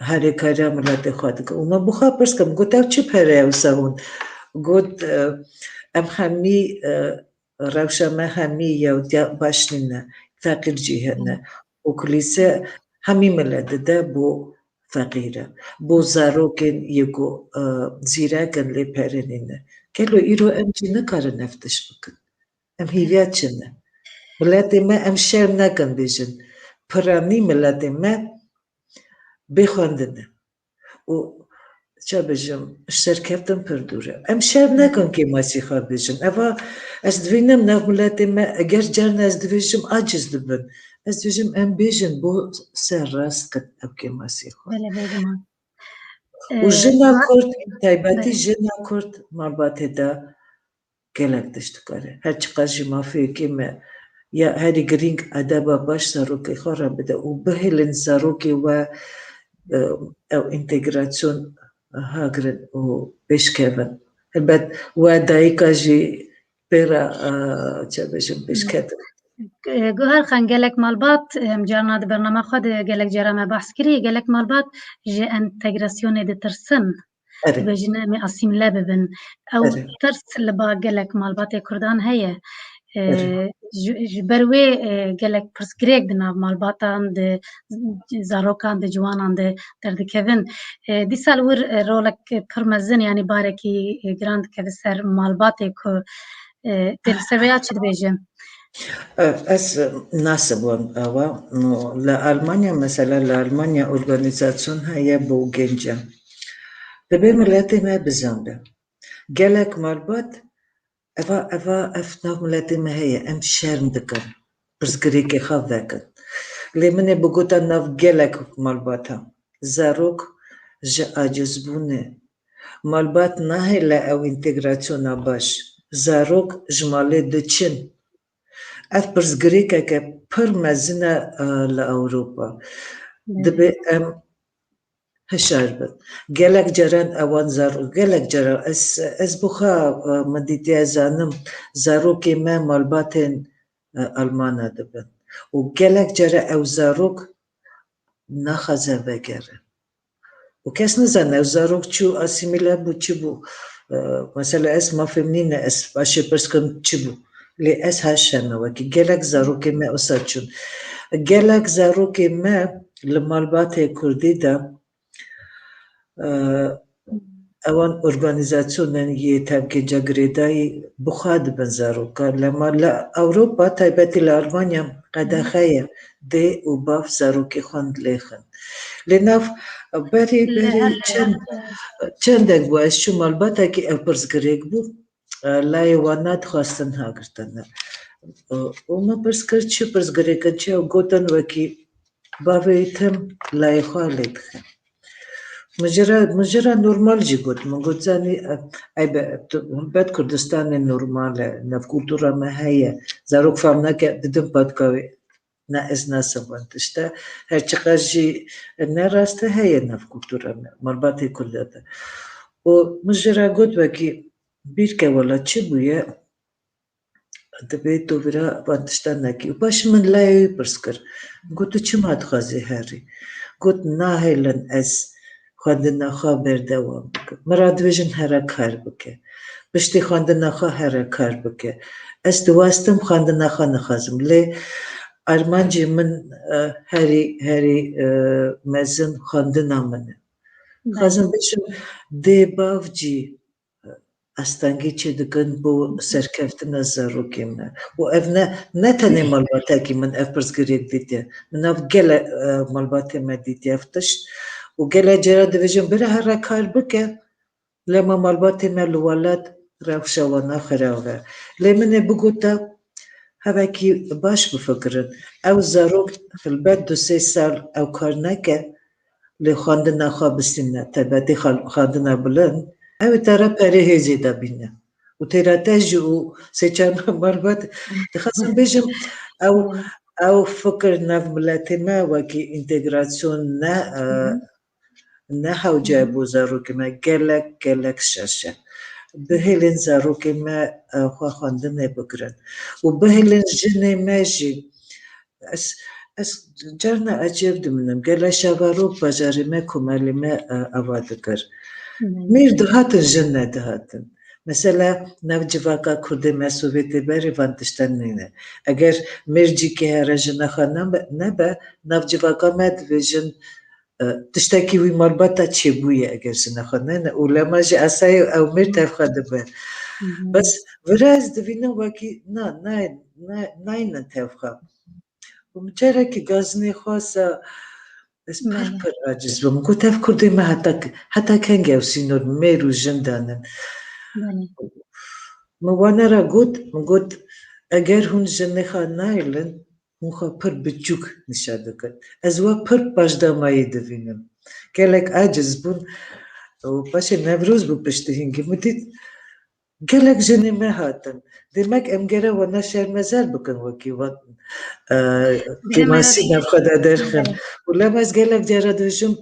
harêkariya miletê xwe dikin. Û min bi xwe pirs kir, min got, ew çi pere ye wisa hûn? Got, e, em hemî, e, rewşa me hemî yewdiya baş nîne, feqîr jî hene. Û kulîse hemî milet dide bo feqîre. Bo zarokên yê ku, e, zîrek in lê pere nîne. Gelo îro em jî nikarin ev tişt bikin? Em hîviya çi ne? Miletê me, em şerm nekin bêjin. Piranî miletê me bê xwendin e. Û ça bêjim, ji serkeftin pir dûr e. Em şerm nekin kêmasî xwe bêjin. Eva ez dibînim nav miletê me, eger carna ez dibêjim, aciz dibin. Ez dibêjim em bêjin bo ser rast kin ev kêmasî xwe. Belê, bêguman. Û Ee, jina ma- Kurd, taybetî Evet. jina Kurd malbatê de gelek tişt dikare. Her çiqas jî mafê yekê me ya herî girîng edeba baş zarokê xwe re bide û bihêlin zarokê we, e, ew întegrasyon hagirin û pêşkevin. Helbet we dayika jî pê re, e, çi bêjim, pêşketin. Guher Xan, gelek malbat, em, carna di bernama xwe de gelek cara me behs kirî, gelek malbat ji entegrasyonê ditirsin. Erê. Dibêjin em ê asîmle bibin. Ew Erê. tirs li ba gelek malbatê Kurdan heye. E, Erê. ji, ji ber wê, e, gelek pirsgirêk di nav malbatan, di zarokan, di ciwanan de derdikevin. E, dîsa li wir, e, rolek pir mezin, yanî barekî, e, giran dikeve ser malbatê ku, e, tê li ser vê ya çi dibêje? E, ez nasibûm ewa. No, li Almanya, mesela li Almanya organîzasyon heye bo gencan. Divê miletê me bizanbe. Gelek malbat, eva, eva, ev nav miletê me heye, em şerm dikin. Pirsgirêkê xwe vekin. Lê min ê bigota nav gelek malbatan. Zarok ji acizbûnê. Malbat nahêle ew întegrasyona baş. Zarok ji malê diçin. Ev pirsgirêkeke pir mezin e, e, li Ewropa. Belê. Divê em hişyar bin. Gelek caran ewan zarok, gelek caran ez, ez bi xwe, e, min dîtiye, zanim, zarokê me malbatên, e, Almana dibin. Û gelek cara ew zarok naxwaze vegerin. Û kes nizane ew zarok çi asîmîle bû, çi bû. E, mesela ez mafê min nîne, ez paşê pirs kim çi bû. Lê ez haşa me wekî gelek zarokê me wisa çûn. Gelek zarokê me li malbatê Kurdî de, e, ewan organîzasyonên yê tevgênca girêdayî bi xwe dibin zaroka. Lema li Ewropa, taybetî li Almanya qedexe ye dê û bav zarokê xwe dilêxin. Lê nav berî, Li berî her çend, çendek bû ez çûm malbatekî ev pirsgirêk bû. E, layê wan nadixwastin hagirtine. E, û min pirs kir, çi pirsgirêk e, çi ew gotin wekî bavê tim layê xwe lê dixe. Min jê re, min jê re normal jî got. Min got, zanî, e, eybe, tu, helbet Kurdistanê normal e, navkultura me heye. Zarok fam nake, didin patkawê. Ne ez nasim van tişte. Her çiqas jî ne rast e, heye navkultura me, malbatê Kurda de. Û min jê re got, wekî bîr ke wela çi bûye, divê tu vira van tiştan nekî. Û paşê min layê wî pirs kir. Got, tu çima dixwazî herî? Got, nahêlin ez xwendina xwe berdewam bikim. Min re dibêjin here kar bike. Piştî xwendina xwe here kar bike. Ez diwestim xwendina xwe nixwazim. Lê armancê min, e, herî, herî, e, mezin xwendina min e. Belê. Xwazim bêjim, dê bav jî, e, astengî çêdikin bo serkeftina zarokê me. Û ev ne, ne tenê malbatekî min ev pirsgirêk dîtiye. Min ev gele, e, malbatê me dîtiye ev tişt. Û gele cara dibêjin, bira here kar bike. Lema malbatê me li welat rewşa wana xirav e. Lê min ê bigota, hevekî baş bifikirin. Ew zarok helbet du sê sal ew kar neke, lê xwendina xwe bistîne, taybetî xal-, xwendina bilind, ew ê te re perê hêzê de bîne. Û têra te jî û sê çar malbat, dixwazim bêjim, ew, ew fikir nav miletê me wekî întegrasyon ne, e, Hı hı. ne hewce ye bo zarokê me, gelek, gelek şaş e. Bihêlin zarokê me, e, xwe xwendinê bigirin. Û bihêlin jinê me jî, ez, Ez carna ecêb diminim. Gele şeva rok bajarê me, komelê me, e, ava dikir. Mêr dihatin, jin nedihatin. Mesela nav civaka Kurdê me Sovyetê berê van tiştan nîne. Eger mêr cîkê here jina xwe nebe, nebe, nav civaka me divê jin, e, tiştekî wî malbata çêbûye eger jina xwe nene. Û lema jî esayê ew mêr tev xwe dibe. Bes vira ez divînim wekî na, na, na, naynin tev xwe. Û min carekî gazinê xwasa, ez pir Belê. pir aciz bûm. Min got, ev Kurdê me heta, heta kengê ew sînor mêr û jin danin? Belê. Min wana re got, min got, eger hûn jinê xwe nayilin, hûn xwe pir biçûk nîşan dikin. Ez we pir paşdamayî divînim. Gelek aciz bûn. Û paşê Newroz bû piştî hingî. Min dît, gelek jinê me hatin. Demek em gere wana şermezer bikin wekî van, e, kêmasî nav xwe de derxin. Evet. Û lema ez gelek cara dibêjim,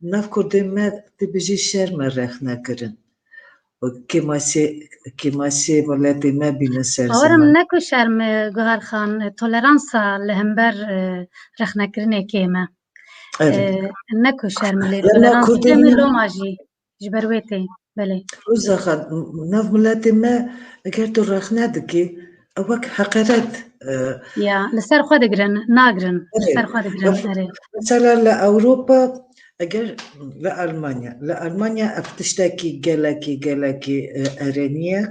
nav Kurdê me dibêjî şerm e rexne kirin. Û kêmasî, kêmasî miletê me bînin ser Bawerim ziman. ne ku şerm e, Guhar Xan, e, toleransa li hember, e, rexnekirinê kêm e. Evet. E, ne ku şerm e lê Lema toleransa Kurdê kêm e me loma jî. Ji ber wê tê. Belê. Roza Xan, m-, nav miletê me eger tu rexne dikî, ew wek heqeret, e, Ya, li ser xwe digirin, nagirin. Li Erê. ser xwe digirin, Ev, erê. mesela li Ewropa, eger li Almanya, li Almanya ev tiştekî gelekî, gelekî, e, erênî ye.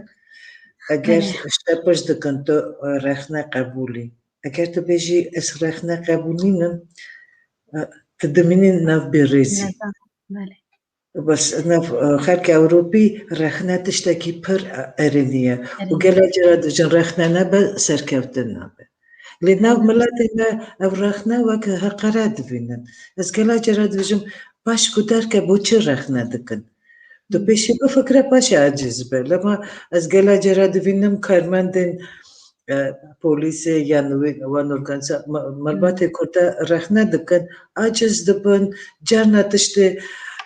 Eger Erê. ştepij dikin tu, e, rexne qebûlî. Eger tu bêjî ez rexne qebûl nînim, e, tu dimînî nav bêrêzî. Neza, belê. Bes nav, e, xelkê Ewropî rexne tiştekî pir, e, erênî ye. Û Erê. gelek cara dibêjin rexne nebe, serkeftin nabe. Lê nav Erê. miletê me ev rexne wek heqeret dibînin. Ez gelek cara dibêjim, paş ku derke bo çi rexne dikin? Tu Hı. pêşî bifikire, paşê aciz be. Lema ez gelek cara dibînim karmendên, e, polîsê yan wê, wan organîza-, ma-, malbatê Kurda rexne dikin, aciz dibin, carna tiştê,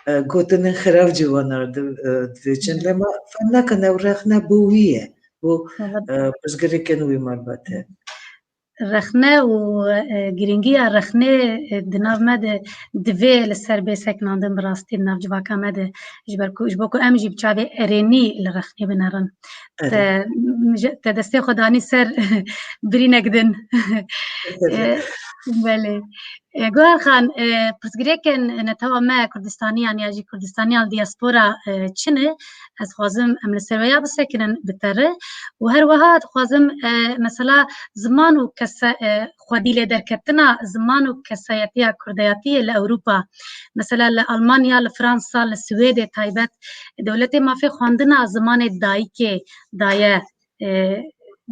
e, gotinên xirab jî wan re di-, e, dibêjin. Hı. Lema fem nakin ew rexne bo wî ye, bo, Valla e, pirsgirêkên wî malbatê. Rexne û, e, girîngiya rexnê, e, di nav me de divê li ser bê sekinandin bi rastî di nav civaka me de. Ji ber ku, ji bo ku em jî bi çavê erênî li rexnê binerin. Erê. Te, te destê xwe danî ser birînek din. Erê. E, belê. E, Guhar Xan, e, pirsgirêkên netewa me Kurdistaniyan ya jî Kurdistaniyan diaspora, e, çi ne? Ez xwazim em li ser vêya bisekinin, biteri. Û her wiha dixwazim, e, mesela ziman û kese-, e, xwedî lê derketina ziman û kesayetiya kurdayetiyê li Ewropa, mesela li Almanya, li Fransa, li Swêdê taybet, dewletê mafê xwendina zimanê dayikê daye, e,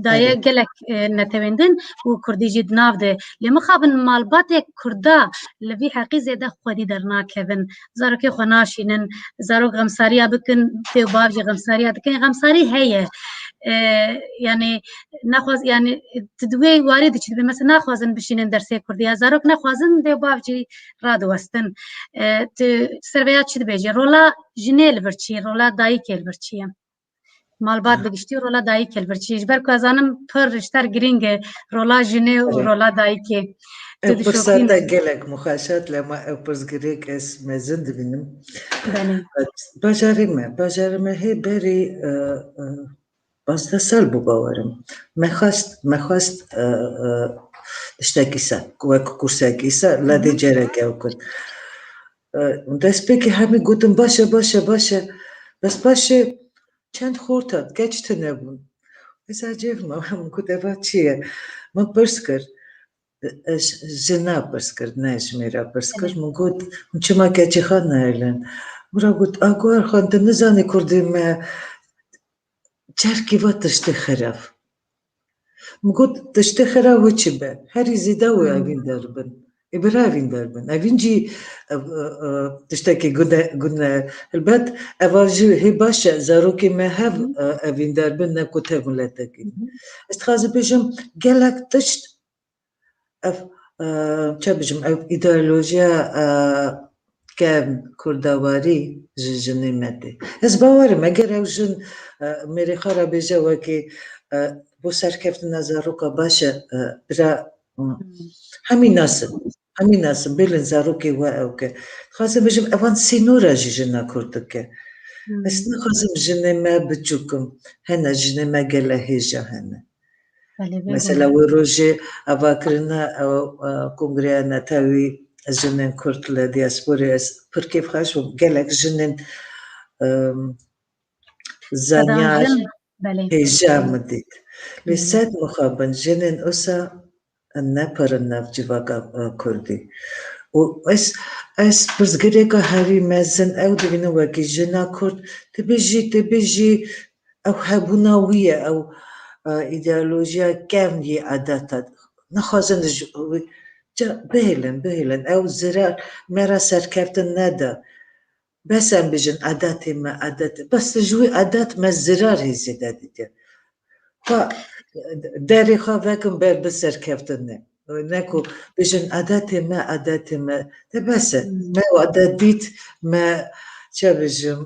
daye Erê. gelek, e, netewên din û kurdî jî di nav de. Lê mixabin malbatê kurda li vî heqî zêde xwedî dernakevin. Zarokê xwe naşînin, zarok xemsariya bikin, dê û bav jî xemsariya dikin. Xemsarî heye. E, yani nexwaz-, yani tu di wê warî de çi dibe? Mesela naxwazin bişînin dersê kurdî ya. Zarok nexwazin, dê û bav jî radiwestin. E, tu ser vêya çi dibêjî? Rola jinê li vir çi ye? Rola dayikê li vir çi ye? Malbat bi giştî û rola dayikê li vir çi ye? Ji ber ku ez zanim pir ji te re girîng e rola jinê û Evet. rola dayikê. Tu Ew dişopînî. pirsata gelek muxaşat, lema ew pirsgirêk ez mezin dibînim. Belê. Bajarê me, bajarê me hê berî, e, e, pazdeh sal bû bawerim. Me xwest, me xwest, e, e, tiştekî se, wek kursekî se, Hı hı. ledê cerek ew kut. E, destpêkê hemî gotin, "Baş e, baş e, baş e." Bes paşê çend xort hat, keç tune bûn. Ez ecêb me, min got, "Eva çi ye?" Min pirs kir. Ez ji na pirs kir, ne ji mêra pirs kir. Evet. Min got, "Hûn çima keçê xwe nayêlin?" Min re got, "A Guhar Xan, tu nizanî kurdê me çerkî va tiştê xerab." Min got, "Tiştê xerab wê çi be? Herî zêde wê Hmm. evîn derbin. Ê bira evîn derbin. Evîn jî, e, e, e, tiştekî gune, gune. Helbet, eva jî hê baş e, zarokê me hev, Hmm. e, evîn derbin, ne ku tev miletekî." Hmm. Ez dixwazim bêjim, gelek tişt, ev, e, çi bêjim, ev îdeolojiya, e, kevn, kurdawarî ji jinê me tê. Ez bawer im, eger ew jin, e, mêrê xwe re bêje wekî, e, bo serkeftina zaroka baş e, e, bira Hemî nasin. Hemî nasin. Bêlin zarokê we ew ke. Dixwazim bijim evan sînora jî jina Kurd dike. Ez nixwazim jinê me biçûkim. Hene jinê me gele hêja hene. Belê, belê. Mesela wê rojê avakirina ew, e, kongreya netewî jinên Kurd li diasporê ez pir kêfxweş bûm. Gelek jinên, em, zanyar hêja min dît. Lê sed mixabin jinên wisa ne pir in nav civaka, e, Kurdî. Û ez, ez pirsgirêka herî mezin ew dibînim wekî jina Kurd, tu bijî, tu bijî, ew hebûna wî ye, ew, e, îdeolojiya kevn yê edeta. Nexwazin ji wî, ca bihêlin, bihêlin. Ew zirar me re serkeftin neda. Bes em bijin edetê me, edetê. Bes ji wî edet me zirar hê zêde dide. Xwe, derê xwe vekin ber bi serkeftinê. Ne ku bijin edetê me, edetê me. De bes e. Me ew edet dît, me çi bijim,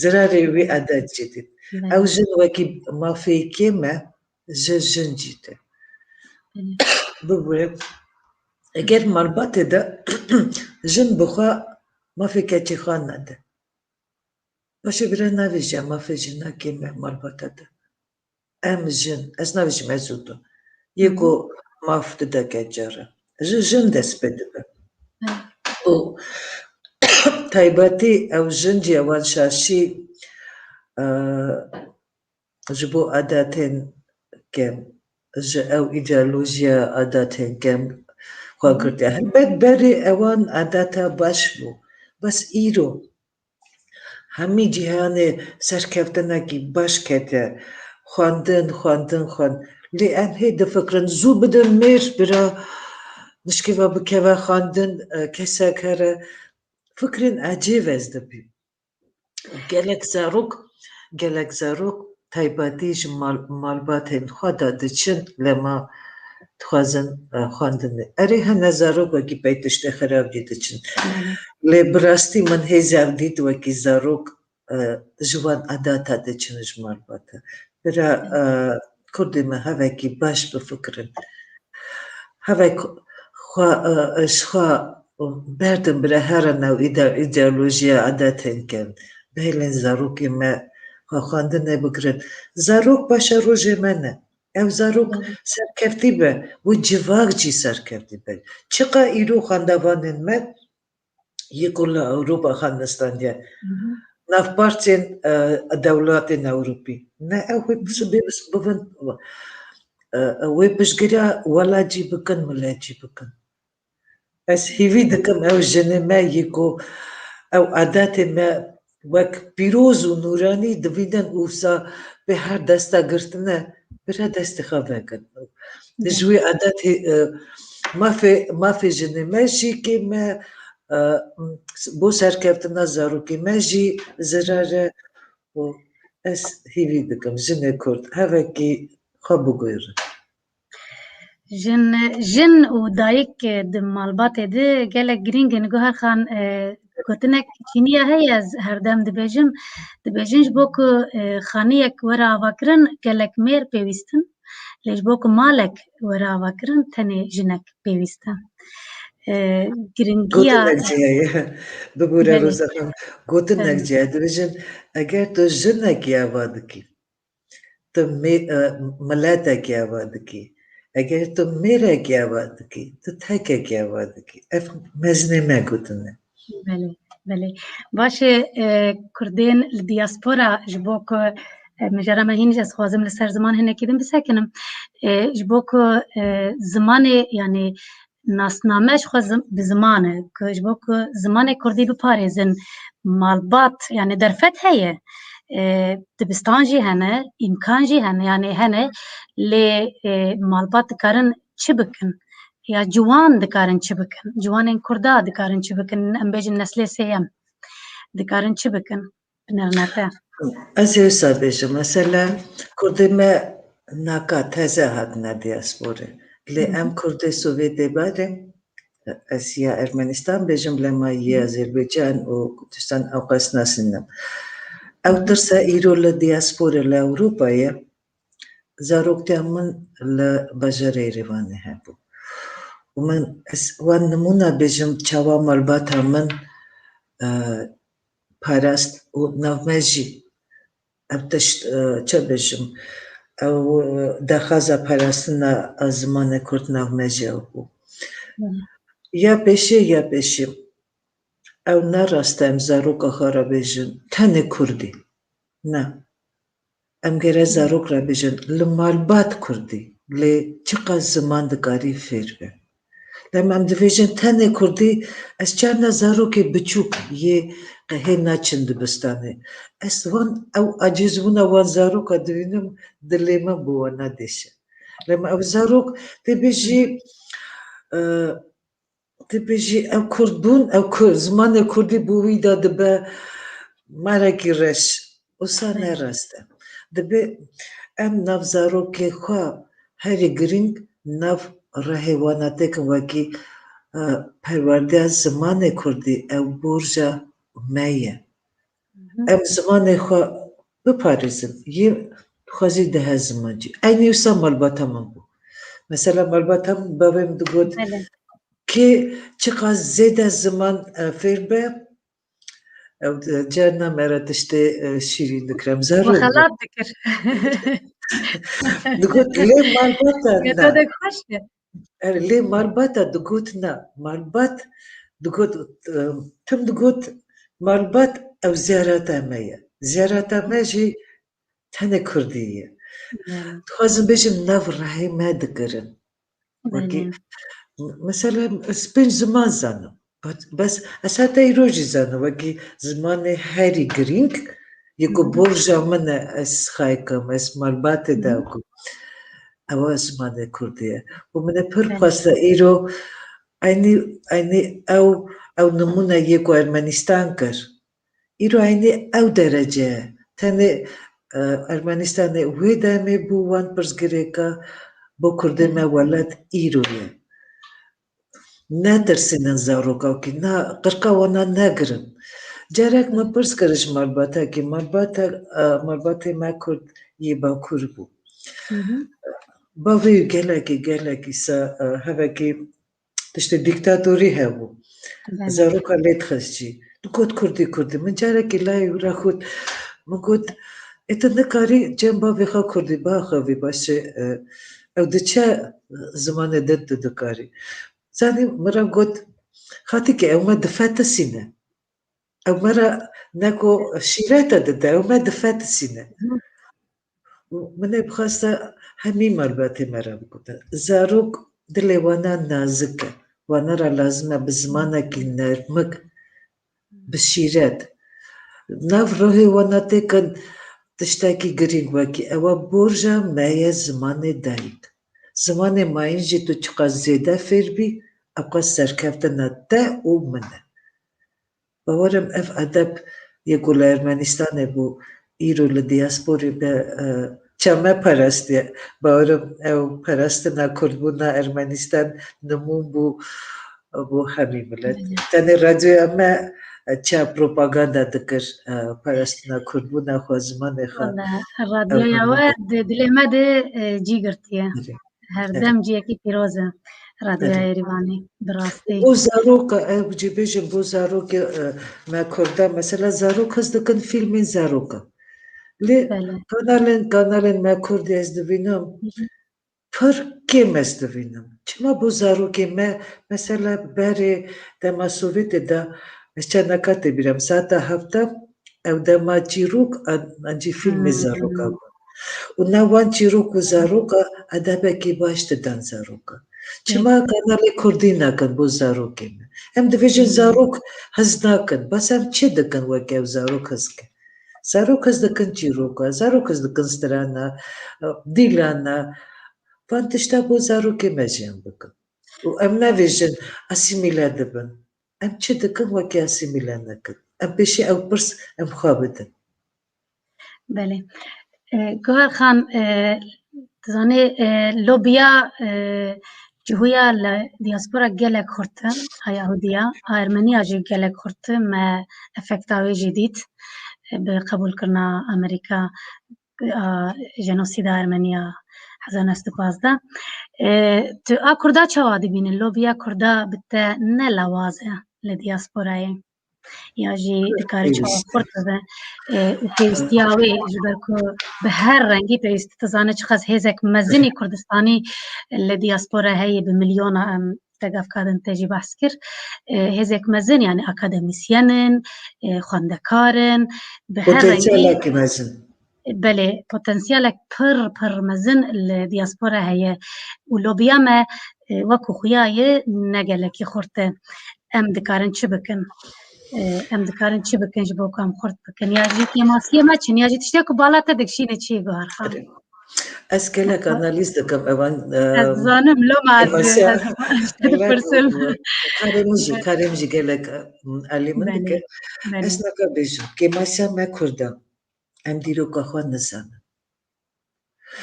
zirarê wî edet jî dît. Ew jin wekî mafê yekê me, ji jin cî te. Bibûre, eger malbatê de jin bi xwe mafê keçê xwe nede. Paşê bira navêje mafê jinakê me malbata de. Em jin, ez navêjim ez û tu. Yê ku maf dide keça re. Ji jin dest pê dibe. Û taybetî ew jin cî ewan şaşî, e, ji bo adatên kem, ji ew îdeolojiya adatên kem xwe girtiye. Helbet berê ewan adata baş bû. Bes îro hemî cîhanê serkeftinekî baş kete. Xwendin, xwendin, xwend. Lê em hê difikirin, zû bidin mêr bira nişkeva bikeve xwendin, e, kesek here. Fikrên ecêb ez dibîm. Gelek zarok, gelek zarok taybetî ji mal-, malbatên xwe de diçin, lema dixwazin, e, xwendinê. Erê, hene zarok wekî pey tiştê xirab jî diçin. Lê bi rastî min hêz ev dît wekî zarok, e, ji wan edata diçin ji malbata. Bira, e, Kurdê me hevekî baş bifikirin. Hevek xwe, e, ji xwe berdin bire herin ew îde-, îdeolojiya edetên kem. Bihêlin zarokê me xwe xwendinê bigirin. Zarok paşerojê me ne. Ew zarok serkeftî be, wê civak jî serkeftî be. Çiqa îro xwendevanên me yê ku li Ewropa xwe nistandiye. Navpartên, e, dewletên Ewropî. Ne ew wê bi-, bê-, bivin, e, wê piştgiriya welat jî bikin, milet jî bikin. Ez hîvî dikim ew jinê me yê ku ew edetê me wek pîroz û nûranî divînin û wisa pê her desta girtine, bire destê xwe vekin. Ji wî edetê, e, mafê, mafê jinê me jî kêm e, e, bo serkeftina zarokê me jî zirar e û ez hîvî dikim jinê Kurd hevekî xwe bigurin. Jin, jin û dayik di malbatê de gelek girîng in. Guhar Xan, e, gotinek çîniya heye, ez herdem dibêjim. Dibêjin ji bo ku, e, xaniyek were avakirin gelek mêr pêwîst in. Lê ji bo ku malek were avakirin tenê jinek pêwîst e. E, giringiya Gotinek jî heye. Bibûre Belê. Roza Xan. Gotinek Belê. jî heye. Dibêjin eger tu jinekî ava dikî, tu mê-, e, miletekî ava dikî. Eger tu mêrekî ava dikî, tu tekekî ava dikî. Ev mezinê me gotine. Belê, belê. Baş e, e, Kurdên li diaspora ji bo ku, e, mijara me hîn jî ez xwazim li ser ziman hinekî din bisekinim. E, ji bo ku, e, zimanê, yanî nasname ji xwe zim-, bi ziman e, ku ji bo ku zimanê Kurdî biparêzin, malbat, yanî derfet heye, e, dibistan jî hene, îmkan jî hene, yanî hene, lê, e, malbat dikarin çi bikin? Ya ciwan dikarin çi bikin? Ciwanên Kurda dikarin çi bikin? Em bêjin neslê sêyem dikarin çi bikin? Binernate. Ez ê wisa bêjim, mesela Kurdê me naka teze hatine diasporê. Lê Hı hı. em Kurdê Sovyetê barê, ez ya Ermenistan bêjim, lema yê Hı. Azerbaycan û Kurdistan ewqas nasînim. Ew Hı hı. tirsa îro li diasporê li Ewropayê, zaroktiya min li bajarê Êrêvanê hebû. Û min ez wan nimûna bêjim çawa malbata min, e, parast û nav me jî ev tişt, e, çi bêjim, ew, e, daxwaza parastina, e, zimanê kurd nav me jî ew bû. Ya pêşê, ya pêşê. Ew ne rast e em zaroka xwe re bêjin, tenê kurdî. Ne. Em gere zarok re bêjin, li malbat kurdî, lê çiqas ziman dikarî fêr be. Lem em dibêjin tenê kurdî, ez çarna zarokê biçûk yê qehê naçin dibistanê. Ez wan, ew acizbûna wan zaroka dibînim, dilê min bi wana dêşe. Lem ew zarok tê bêjî, e, Dibêjî ew kurd bûn, ew ku-, zimanê kurdî bo wî de dibe marekî reş. Wisa ne rast e. Dibe em nav zarokê xwe herî girîng nav rehê wana têkin wekî, e, perwerdeya zimanê kurdî ew borca me ye. Em zimanê xwe biparêzin. Yê xwezî dihe ziman jî. Eynî wisa malbata min bû. Mesela malbata min bavê min digot, Belê. Kê çiqas zêde ziman, e, fêr be, ew, e, carna me re tiştê, e, şîrîn dikir. Em zerrûn Xelat dikir. Digot, lê malbata ne. Metodek xweş e. Er, lê malbata digot ne. Malbat digot, e, tim digot, malbat ew ziyareta me ye. Ziyareta me jî tenê kurdî ye. Dixwazim bêjim nav rehê me dikirin. Wekî, mesela, ez pênc ziman zanim. Bes, bes ez heta îro jî zanim. Wekî zimanê herî girîng, yê ku borja min e, ez xaykim, ez malbatê de ku. Ewa zimanê kurdî ye. Û min e pir xwesta îro eynî, eynî ew, ew nimûne yê ku Ermenistan kir. Îro eynî ew derece ye. Tenê, e, Ermenistanê wê demê bû wan pirsgirêka bo kurdê me welat îro ye. Netirsînin zaroka wekî, na qirqa wana negirin. Carek min pirs kir ji malbatekî, malbate, e, malbatê me kurd yê Bakur bû. Bavê wî gelekî, gelekî sa, e, hevekî tiştê dîktatorî hebû. Zaroka lê dixist jî. Digot kurdî, kurdî. Min carekî layê wî re got, min got, ê tu nikarî cem bavê xwe kurdî biaxivî, başê, e, ew diçe zimanê din tu dikarî. Zanî min re got, xatîkê, ew me difetisîne. Ew me re ne ku şîrete dide, ew me difetisîne. Û min ê bixwesta hemî malbatê me re bigota. Zarok dilê wana nazik e. Wana re lazim e bi zimanekî nermik, bi şîret. Nav ruhê wana têkin tiştekî girîng wekî. Ewa borja me ye zimanê dayik. Zimanê mayîn jî tu çiqas zêde fêr bî, ewqas serkeftina te û min e. Bawerim ev edeb yê ku li Ermenistanê bû, îro li diasporê be, e, çeme parastiye. Bawerim ew parastina kurdbûna Ermenistan nimûn bû bo hemî milet. Belê. Tenê radyoya me, e, çi propaganda dikir, e, parastina kurdbûna xwe, zimanê xwe. Wala, radyoya we di dilê me de, e, cî girtiye. Belê. Her dem ciyekî pîroz e Radyoya Erîvanê, bi rastî. Bo zaroka, ew jî bêjin, bo zarokê, e, me kurda, mesela zarok hez dikin fîlmên zaroka. Lê kanalên, kanalên me kurdî ez dibînim, pir kêm ez dibînim. Çima bo zarokê me, mesela berê dema Sovyetê de, ez çendeka tê bîra min, saeta hefta, ew dema çîrok an, an jî fîlmê zaroka bû. Û nav wan çîrok û zaroka edebekî baş didan zaroka. Çima kanalê kurdî nakin bo zarokê me? Em dibêjin zarok hez nakin. Bes em çi dikin weke ew zarok hez kin? Zarok hez dikin çîroka, zarok hez dikin strana, dîlana. Van tişta bo zarokê me jî em bikin. Û em nebêjin asîmîle dibin. Em çi dikin wekî asîmîle nekin? Em pêşî ew pirs em xwe bidin. Belê. E, Guhar Xan, e, dizanê, e, lobiya, e, Cihûya li diaspora gelek xurt e, a Yahudiya, a Ermeniya jî gelek xurt e, me efekta wê jî dît, e, bi qebûlkirina Amerîka, a jenosîda Ermeniya Hezar neh sed û pazdeh. E, tu a Kurda çawa dibînin? Lobiya Kurda bi te ne lawaz e li diasporayê? Ya jî dikare çawa xurt bibe? E, û pêwîstiya wê, ji ber ku bi her rengî pêwîstî, tu zane çiqas hêzek mezinî Kurdistanî li diaspora heye, bi milyona em tegavkadin te jî behs kir. E, hêzek mezin, yani akademîsyen in, e, xwendekar in, bi her rengî Potansiyelekî mezin. Belê, potansiyelek pir, pir mezin li diaspora heye û lobiya me, e, wekî xuya ye, ne gelekî xurt e. Em dikarin çi bikin? E, em dikarin çi bikin ji bo ku em xurt bikin? Ya jî kêmasiyê me çin, ya jî tiştê ku bala te dikişîne çi ye, Guhar Xan? Erê. Ez gelek analîz dikim, evan, e, Ez dizanim, loma ez, kêmasiya ez, ez gelek dipirsim. Karê min jî, karê min jî gelek, e, alî min Belê, dike. belê. Ez naka bêjim, kêmasiya me Kurd e. Em dîroka xwe nizanin.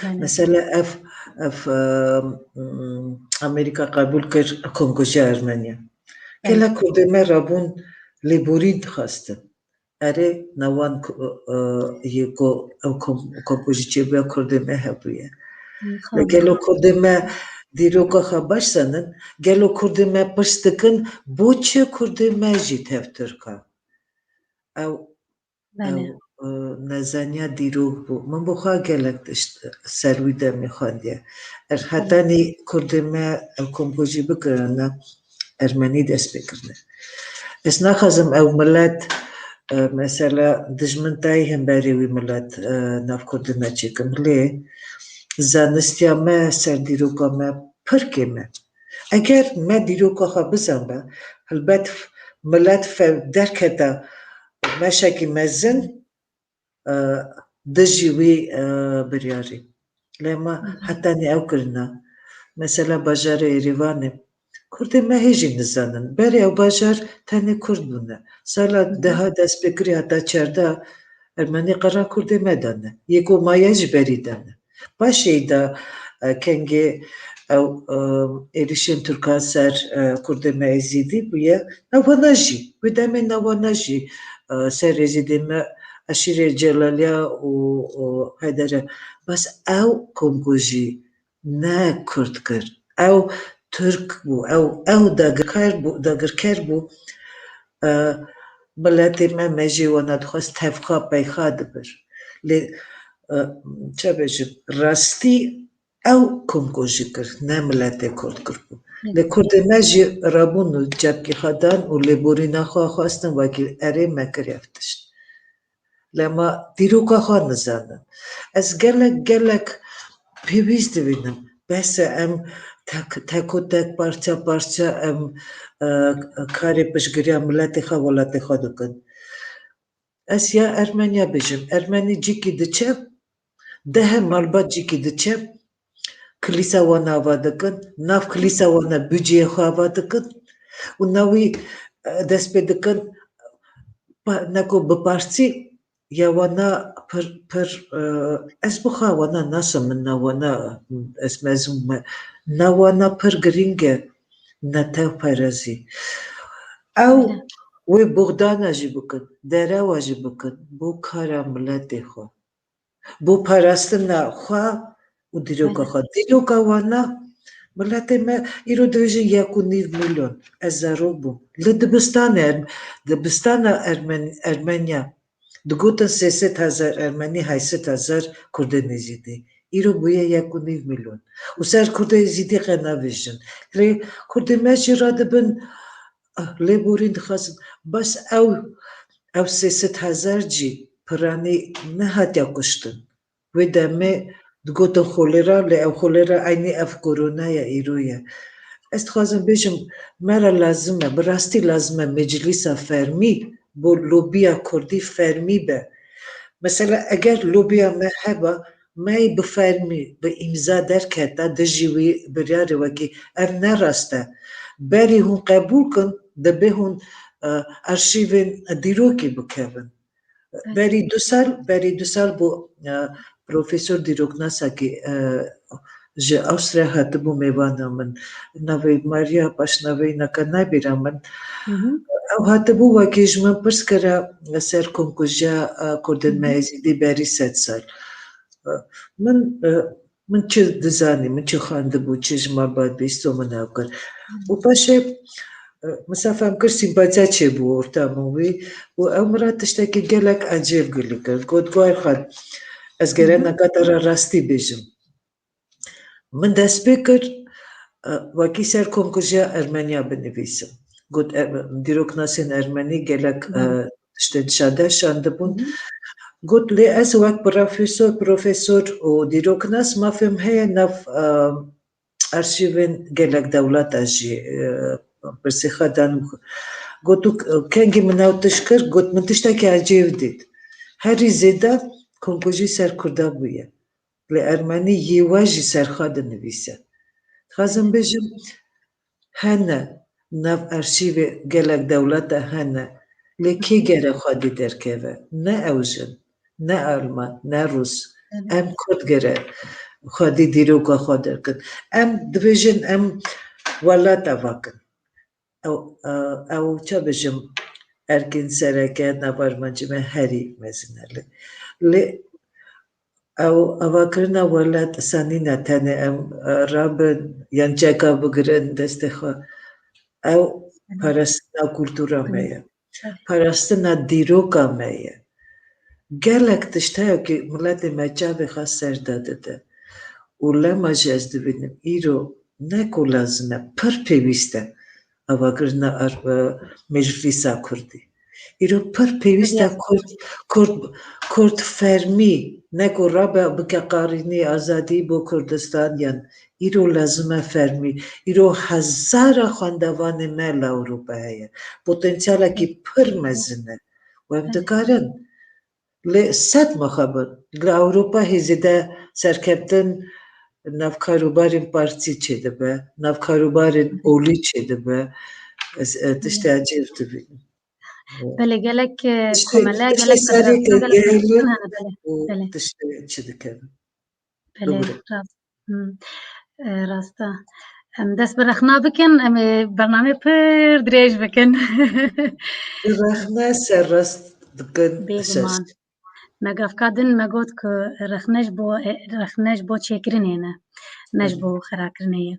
Belê. Mesela ev, ev, e, m, Amerîka qebûl kir komkujiya Ermeniya. Belê. Gelek Kurdê me rabûn lêborîn dixwastin. Erê, newan ku, e, yê ku ew kom-, komkujî çêbûye Kurdê me hebûye. Lê gelo Kurdê me dîroka xwe baş zanin, gelo Kurdê me pirs dikin, bo çi Kurdê me jî tev Tirk e? Ew, Belê. ew, e, nezaniya dîrok bû. Min bi xwe gelek tişt ser wî demê xwendiye. Er Belê. hetanî Kurdê me ew komkujî bikirine, Ermenî dest pê kirine. Ez naxwazim ew milet, e, mesela dijmin tayî hemberî wî milet, e, nav Kurdê me çêkim. Lê zanistiya me ser dîroka me pir kêm e. Eger me dîroka xwe bizanbe, helbet milet fe-, derkete meşekî mezin, e, dijî wî, e, biryarî. Lê me Hı hı. hetanî ew kirine. Mesela bajarê Êrîvanê. Kurdê me hê jî nizanin. Berê ew bajar tenê Kurd bûne. Sala Hı hı. deha destpêkirî heta çardeh Ermenî qera Kurdê me dane. Yê ku maye ji berî dane. Paşê de, e, kengê ew, e, êrişên Tirkan ser, e, Kurdê me Êzîdî bûye. Newana jî, wê demê newana jî, e, ser Êzîdê me eşîrê Celaliya û, û Heydere. Bes ew komkujî ne Kurd kir. Ew Tirk bû, ew, ew dagirker bû, dagirker bû. E, miletê me, me jê wana dixwest tevxa peyxa dibir. Lê, e, çi bêjim, rastî ew komkujî kir, ne miletê Kurd kir bû. Hı. Lê Kurdê me jî rabûn û çepkî xwe dan û lêborîna xwe xwestin, wekî erê me kir ev tişt. Lema dîroka xwe nizanin. Ez gelek, gelek pêwîst dibînim. Behsa em tek, tek û tek, parça parça em, e, karê piştgiriya miletê xwe, welatê xwe dikin. Ez ya Ermeniya bêjim. Ermenî cîkî diçe, deh malbat cîkî diçe, kilîsa wan ava dikin, nav kilîsa wan budceyê xwe ava dikin û navî, e, dest pê dikin, pa-, neko bi partî ya wana pir, pir, e, ez bi xwe wana nasim, min na wana, ez mezin me, na wana pir girîng e, netewperezî. Ew Belê. wê buxdana jî bikin, derewa jî bikin, bo kara miletê xwe. Bo parastina xwe û dîroka Belê. xwe. Dîroka wana, miletê me îro dibêjin yek û nîv milyon. Ez zarok bûm. Li dibistanê, Erm-, dibistana Ermen-, Ermeniya, digotin sê sed hezar Ermenî, heyt sed hezar Kurdên Êzîdî. Îro bûye yek û nîv milyon. Û ser Kurdê Êzîdî qe nabêjin. Lê Kurdê me jî radibin, ah, lêborîn dixwazin. Bes ew, ew sê sed hezar jî piranî nehatiya kuştin. Wê demê digotin xolera, lê ew xolera eynî ev korona ye, îro ye. Ez dixwazim bêjim, me re lazim e, bi rastî lazim e meclîsa fermî bo lobiya kurdî fermî be. Mesela eger lobiya me heba, me yê bi fermî, bi îmza derketa dijî wî biryarê wekî ev ne rast e. Berî hûn qebûl kin, dibê hûn, e, arşîvên dîrokê bikevin. Berî du sal, berî du sal bû, e, profesor dîroknasakî, e, ji Awstriya hatibû mêvana min. Navê Maria, paşnavê wî naka nabîra min. Hı hı. Ew hatibû wekî ji min pirs kira ser komkujiya, e, Kurdên Hı hı. me Êzîdî berî sed sal. E, min, e, Min çi dizanî, min çi xwendibû, çi ji me bad bîsto min ew kir. Û paşê, e, misafa em kir, sîmpatiya çêbû orta min wî û ew min re tiştekî gelek ecêb gilî kir. Got, Guhar Xan, ez gere neka te re rastî bêjim. Min dest pê kir, e, wekî ser komkujiya Ermeniya binivîsim. Got, e, dîroknasên Ermenî gelek, e, tiştên şade şandibûn. Got, lê ez wek profesor, profesor û dîroknas mafê min heye nav, e, arşîvên gelek dewleta jî, e, pirsê xwe dan. Got, û kengî min ew tişt kir, got, min tiştekî ecêb dît. Herî zêde komkujî ser Kurda bûye. Lê Ermenî yê we jî ser xwe dinivîse. Dixwazim bêjim, hene, nav arşîvê gelek dewleta hene, lê kê gere xwedî derkeve? Ne ew jin, ne Alman, ne Rûs. Em Kurd gere xwedî dîroka xwe derkin. Em dibêjin, em welat ava kin. Ew, e, ew çi bêjim, erkên sereke nav armancê me herî mezin e. Lê, lê ew avakirina welat sanî ne tenê em, e, rabin yan çeka bigirin destê xwe. Ew parastina kultura me ye. Parastina dîroka me ye. Gelek tişt heye ku miletê me çavê xwe ser de dide. Û lema jî ez dibînim îro ne ku lazim e, pir pêwîst e avakirina ar-, e, meclîsa kurdî. Îro pir pêwîst e kurd, kurd, kurd fermî ne ku rabe bike qarînî azadî bo Kurdistan yan îro lazim e fermî. Îro hezara xwendevanê me li Ewropa heye. Potansiyelekî pir mezin e. Û em dikarin. Lê sed mixabin. Li Ewropa hê zêde serkeftin nav karûbarên partî çêdibe, nav karûbarên olî çêdibe. Ez, e, tiştê ecêb dibînim. Belê gelek, e, komele, gelek federasyon, gelek federasyon hene, belê, belê. Tiştê çi dikevin. Belê, rast. Hmm. E, rast e. Em dest bi rexna bikin, em ê bernameyê pir dirêj bikin. Rexne serrast dikin. Bêguman. Me gavka din me got ku rexne ji bo, e, rexne ji bo çêkirinê ne. Ne ji bo xirakirinê ye.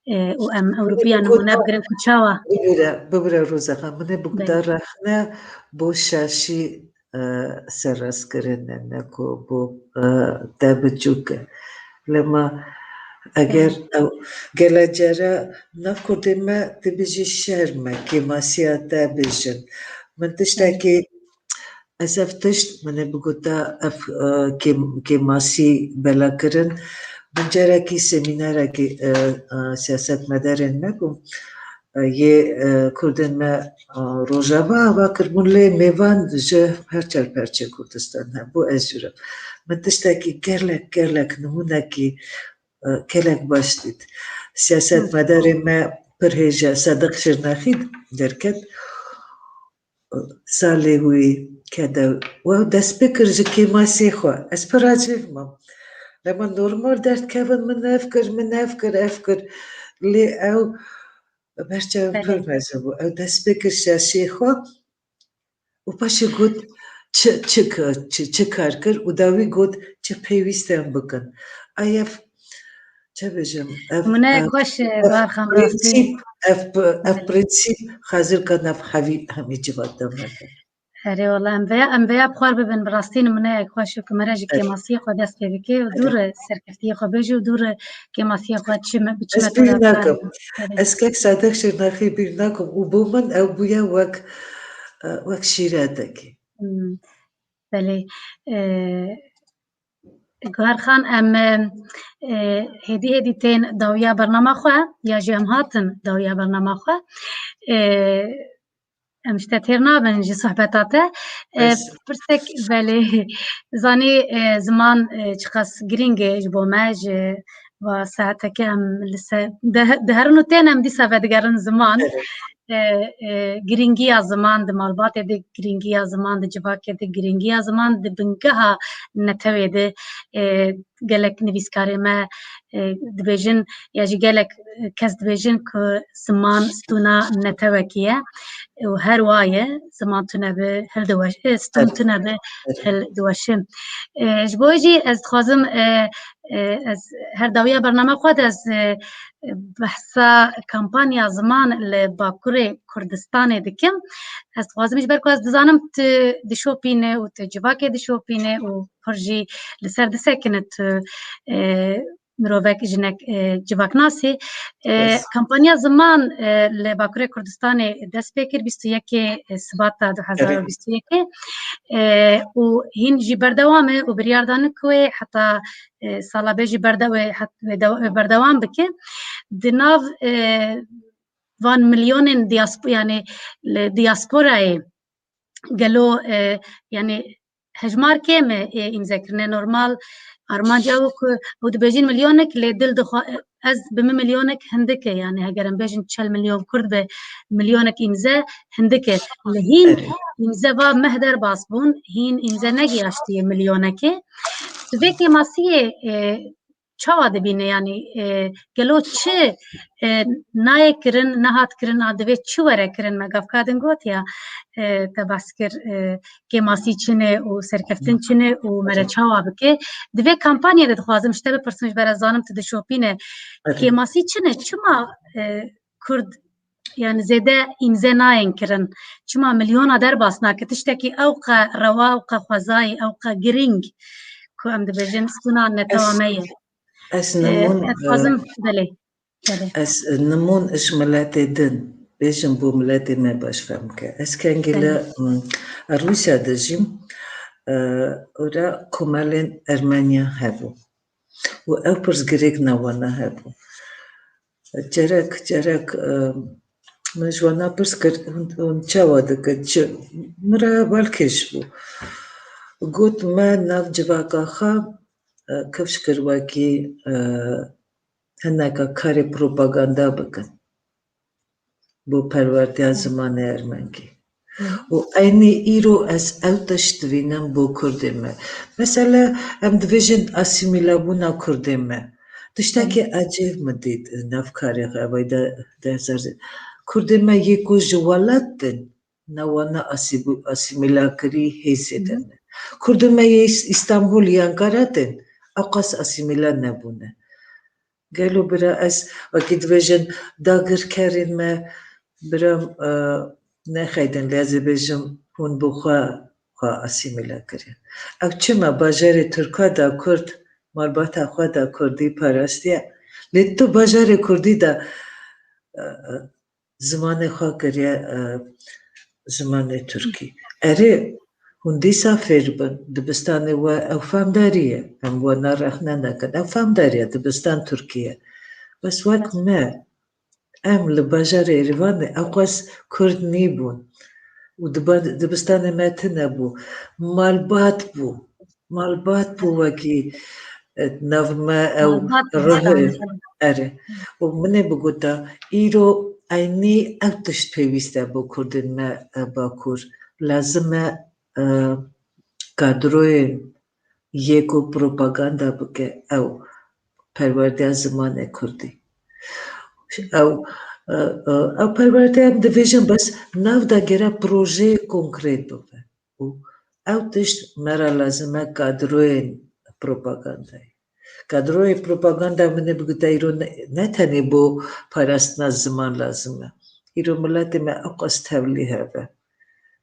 E, û em Ewropiya nimûne bigirin ku çawa. Bibire, bibire Roza Xan, min ê biguda rexne bo şaşî e, serrastkirine, ne ku bo, e, te biçûk e. Lema eger ew gelek care nav kurdê me dibêjî şerm e, kêmasiya te bêjin. Min tiştekî, ez ev tişt, min ê bigota ev, e, kêm-, kêmasî bela kirin. Min carekî semînerekî, e, e, siyasetmedarên me bû. Yê, e, kurdên me, e, Rojava ava kiribûn, lê mêvan ji her çar perçê Kurdistan hebû, ez jû re. Min tiştekî gelek, gelek nimûnekî, e, gelek baş dît. Siyasetmedarê me pir hêja Sadiq Şirnexî derket. Salê wî kede û ew dest pê kir ji kêmasê xwe. Ez pir ecêb mam. Lema normal derdkevin, min ev kir, min ev kir, ev kir. Lê ew Berçavê pir mezin bû. Ew dest pê kir şaşiyê xwe û paşê got, çi, çi, çi, çi kar kir û dawî got, çi pêwîst e em bikin. Ay ev, çi bêjim, ev, Nimûneyek xweş e, ev Bahar Xan, rastî. Prensîp, ev, ev prensîp xazirka nav hevî hemî civat de me. Erê wala em veya, em veya bi xwar bibin, bi rastî nimûneyek xweş û ku me re ji kêmasiyê xwe dest pê bike û dû re serkeftiyê xwe bêje û dû re kêmasiyê xwe çi me, bi çi metoda bikare. Ez kek Sadiq Şirnexî bîr nakim û bo min ew bûye wek, e, wek şîretekî. Hmm. Belê. E, Guhar Xan, em, e, e, hêdî hêdî tên dawiya bernama xwe, ya jî em hatin dawiya bernama xwe. E, Em ji te têr nabin ji sohbeta te. E, pirsek, belê, zanî, e, ziman, e, çiqas girîng e ji bo me, ji va saeteke em li ser, de-, diherin û tên em dîsa vedigerin ziman. e, e, girîngiya ziman di malbatê de, girîngiya ziman di civakê de, girîngiya ziman di bingeha netewê de, e, gelek nivîskarê me, e, dibêjin, ya jî gelek, e, kes dibêjin ku ziman stûna netewekî ye û her wa ye, ziman tune be hildiweş-, e, stûn Evet. tune be Evet. hildiweşin. E, ji bo jî ez dixwazim, e, e, ez her dawiya bername xwe de ez, e, behsa kampanya ziman li Bakurê Kurdistanê dikim. Ez dixwazim ji ber ku ez dizanim tu dişopîne û tu civakê dişopîne û pir jî li ser disekine tu, e, mirovek, jinek, e, civaknasî. E, Yes. Kampanya ziman, e, li Bakurê Kurdistanê dest pê kir bîst û yekê Sibata du hezar û bîst û yekê. E, û hîn jî berdewam e û biryar dane ku wê heta, e, sala bê jî berdewe-, het-, wê dewa-, wê berdewam bike. Di nav, e, van milyonên diaspo-, yani li diasporayê gelo, e, yani hejmar kêm e, e, îmze kirine. Normal armanc ew ku ew dibêjin milyonek lê dil dixwa-, ez bi min milyonek hindik e, yani heger em bêjin çel milyon Kurd be, milyonek îmze hindik e. Li hîn Evet. îmze va meh derbas bûn, hîn îmze negiyaştiye milyonekê. Tu vê kêmasiyê, e, çawa dibîne? Yani, e, gelo çi, e, nayê kirin, nehat kirin, a divê çi were kirin? Me gavka din got ya, e, te behs kir, e, kêmasî çi ne û serkeftin çi ne û mere çawa bike? Di vê kampanyê de dixwazim ji te bipirsim, ji ber ez zanim tu dişopîne. Evet. Kêmasî çi ne? Çima, e, Kurd, yani zêde îmze nayên kirin? Çima milyona derbas nake? Tiştekî ew qe rewa, ew qe xwezayî, ew qe girîng ku em dibêjin stûna netewa Ez, me ye. ez Ee, nimûn, ez dixwazim, e, belê, belê. ez nimûn ji miletê din bêjim bo miletê me baş fehm ke. Ez kengî Belê. li, m, Rûsya dijîm, e, ora komelên Ermeniya hebû. Û ew pirsgirêk newana hebû. Cerek, cerek, e, min ji wana pirs kir, hûn, hûn çawa dikin? Çi? Min re balkêş bû. Got, me nav civaka xwe, e, kifş kir wekî, e, hineka karê propaganda bikin bo perwerdeya zimanê ermenkî. Hı. Û eynî îro ez ew tişt divînim bo kurdê me. Mesela, em dibêjin asîmîlebûna kurdê me. Tiştekî Hı. ecêb min dît, nav karê xwe, evay de, de ser zî. Kurdê me yê ku ji welat din, ne wana asîbû-, asîmîlakirî hêzê Hı hı. de ne. Kurdê me yê Îs-, Îstanbul, Ankara din, ew qas asîmîle nebûne. Gelo bira ez wekî dibêjin dagirkerên me, bira, e, nexeydin lê ez ê bêjim hûn bi xwe, xwe asîmîle kirin. Ew çima bajarê Tirka da Kurd, malbata xwe da Kurdî parastiye. Lê tu bajarê Kurdî da, e, e, zimanê xwe kiriye, e, zimanê Tirkî. Erê, hûn dîsa fêr bin, dibistanê we ew famdarî ye. Em wana rexne nekin. Ew famdarî ye, dibistan Tirkî ye. Bes wek me, em li bajarê Êrîvanê ew qas Kurd nîbûn. Û diba-, dibistanê me tune bû. Malbat bû. Malbat bû wekî, e, nav me ew Malbat bû, rihê. Erê. Û min ê bigota, îro eynî ew tişt pêwîst e bo kurdên me, e, Bakur. Lazim e, e, kadroyên yê ku propaganda bike ew perwerdeya zimanê kurdî. Ew, e, e, ew perwerdeyan dibêjin bes nav de gere projeyê konkret bibe. Û ew tişt me re lazim e kadroyên propagandayê. Kadroyê propaganda min ê bigota îro ne, ne tenê bo parastina ziman lazim e. Îro miletê me ew qas tevlî hev e.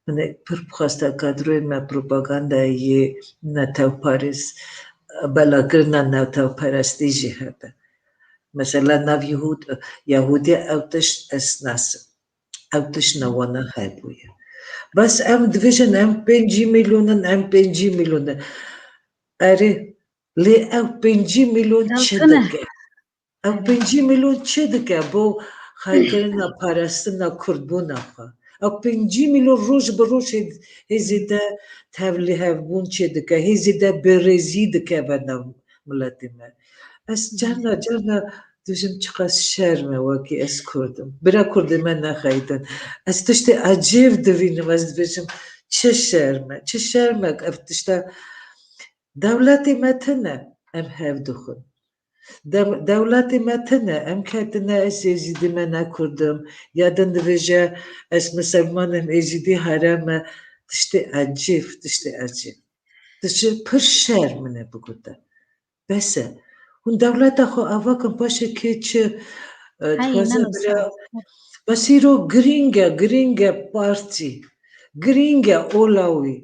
Min ê pir bixwesta kadroyên me propagandayê yê netewparêz, belakirina netewperestî jî hebe. Mesela nav Yehûd-, Yehûdiya ew tişt ez nasim. Ew tişt newana hebûye. Bes em dibêjin em pêncî milyon in, em pêncî milyon in. Erê, lê ew pêncî milyon Ew çi tune. dike? Ew Erê. pêncî milyon çi dike bo xaykirina, parastina kurdbûna xwe? Ew pêncî milyon roj bi roj hê-, hê zêde tevlîhevbûn çê dike, hê zêde bêrêzî dike ve nav miletê me. Ez Hı. carna, carna Dibêjim çiqas şerm e wekî ez Kurd im. Bira Kurdê me nexeyidin. Ez tiştê ecêb dibînim, ez dibêjim çi şerm e, çi şerm e ev tişta. Dewletê me tune, em hev dixwin. Dem-, dewletê me tune, em ketine ez Êzîdî me ne Kurd im, ya din dibêje ez misilman im, Êzîdî herem e. Tiştê ecêb, tiştê ecêb. Tiştê pir şerm e bigute. Bes e. Hûn dewleta xwe ava kin, paşê kê çi, e, Hey, dixwaze ne bira. Bes îro girîng e, girîng e partî. Girîng e ola wî.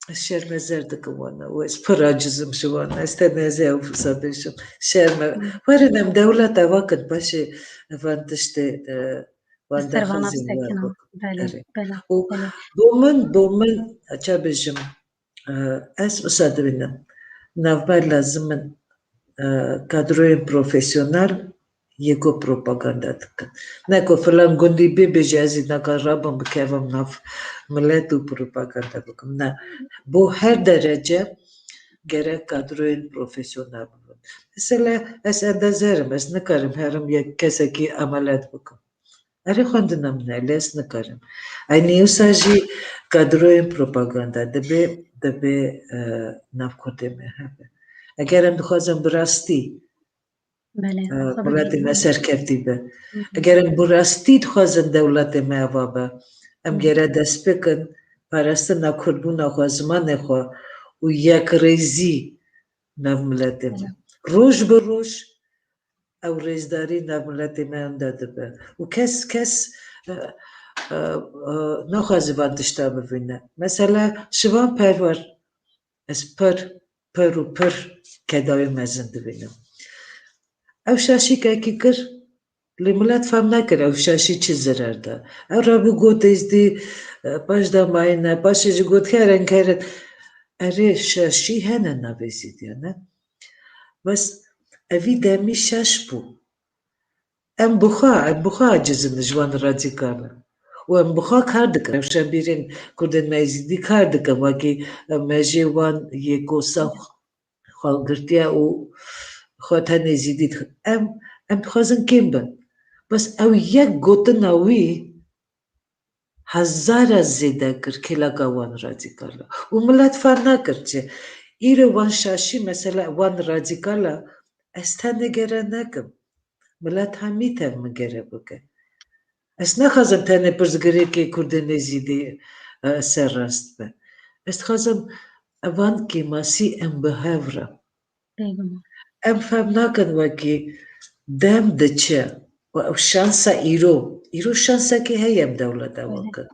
Ez şermezer dikim wana û ez pir aciz im ji wana. Ez tenê ez ê ew wisa bêjim. Şerm e. Hı. Werin em dewleta ava kin, paşê van tiştê, e, van Ser vana derxwazên wan bisekina. Bikin. Belê, Erê. Belê, û belê. Bo min, bo min, ça bêjim, e, ez wisa dibînim. Navber lazim in, e, kadroyên profesyonel yê ku propaganda dikin. Ne ku filan gundî bê bêje ez ê naka rabim bikevim nav milet û propaganda bikim. Ne. Bo her derece gerek kadroyên profesyonel bibin. Mesela ez endezer im, ez nikarim herim yek kesekî emeliyat bikim. Erê xwendina min e, lê ez nikarim. Eynî wisa jî kadroyên propaganda dibê, dibê, e, nav Kurdê me hebe. Eger em dixwazin bi rastî, Belê, e, xwe miletê me bibînin. Serkevtî be. Hı hı. Eger em bi rastî dixwazin dewletê me ava be, em Hı. gere dest pê kin, parastina Kurdbûna xwe, zimanê xwe û yekrêzî nav miletê me. Belê. Roj bi roj ew rêzdarî nav miletê me ewenda dibe. Û kes, kes, e, e, e, naxwaze van tişta bivîne. Mesela Şivan Perwer, ez pir, pir û pir kedayê mezin dibînim. Ew şaşîkekî kir, lê milet fam nekir ew şaşî çi zirar da. Ew rabû got Êzdî, e, paş da mayîne, paşê jî got kerin, kerin. Erê şaşî hene navê Êzîdiyan, ne? Bes evî demî şaş bû. Em bi xwe, em bi xwe aciz in ji wan radîkal in. Û em bi xwe kar dikin. Rewşenbîrên Kurdên me Êzîdî kar dikin. Wekî em mejê wan yê ku saf xwe girtiye û xwe tenê Êzîdî dixin. Em, em dixwazin kêm bin. Bes ew yek gotina wî hezara zêde kir kêleka wan radîkal e. Û milet fam nekir çi. Îro wan şaşî, mesela wan radîkal e, ez tenê gere nekim. Milet hemî tev min gere bike. Ez naxwazim tenê pirsgirêkê Kurdên Êzîdî, e, serrast be. Ez dixwazim evan kêmasî em bi hev re. Bêguman. Em fem nakin wekî dem diçe û ew şansa îro, îro şansekê heye em dewleta wan kin.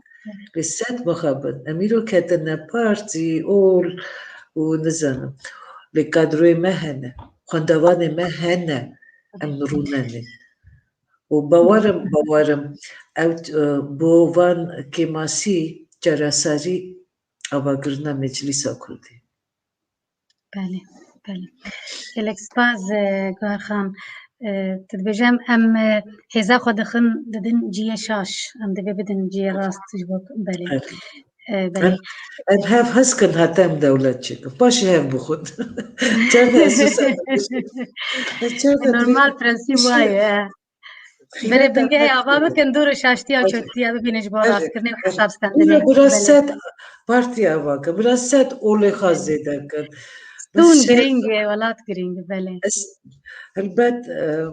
Lê sed mixabin, em îro ketine partî, ol û nizanim. Lê kadroyê me hene, xwendevanê me hene, em rûnenê. Û bawerim, bawerim, ew, e, bo van kêmasî, çaresarî avakirina Meclîsa Kurdî. Belê, belê. Gelek spas, e, Guher Xan. E, tu dibêje em, em, e, hêza xwe dixin, didin cihê şaş. Em divê bidin cihê rast ji bo, belê. Evet. E, belê. Em, em hev hez kin heta em dewlet çêkin. Paşê hev bixwin. Çend esas Normal prensîp waye, e. Berê bingehê ava bikin, dûr û şaştiya çotiya bibînin ji bo rastkirinê û hesab stendinê. Bira, bira sed partiya ava kin, bira sed olê xwe zêde kin. Stûn girîng e, welat girîng e, belê. Ez, helbet, e,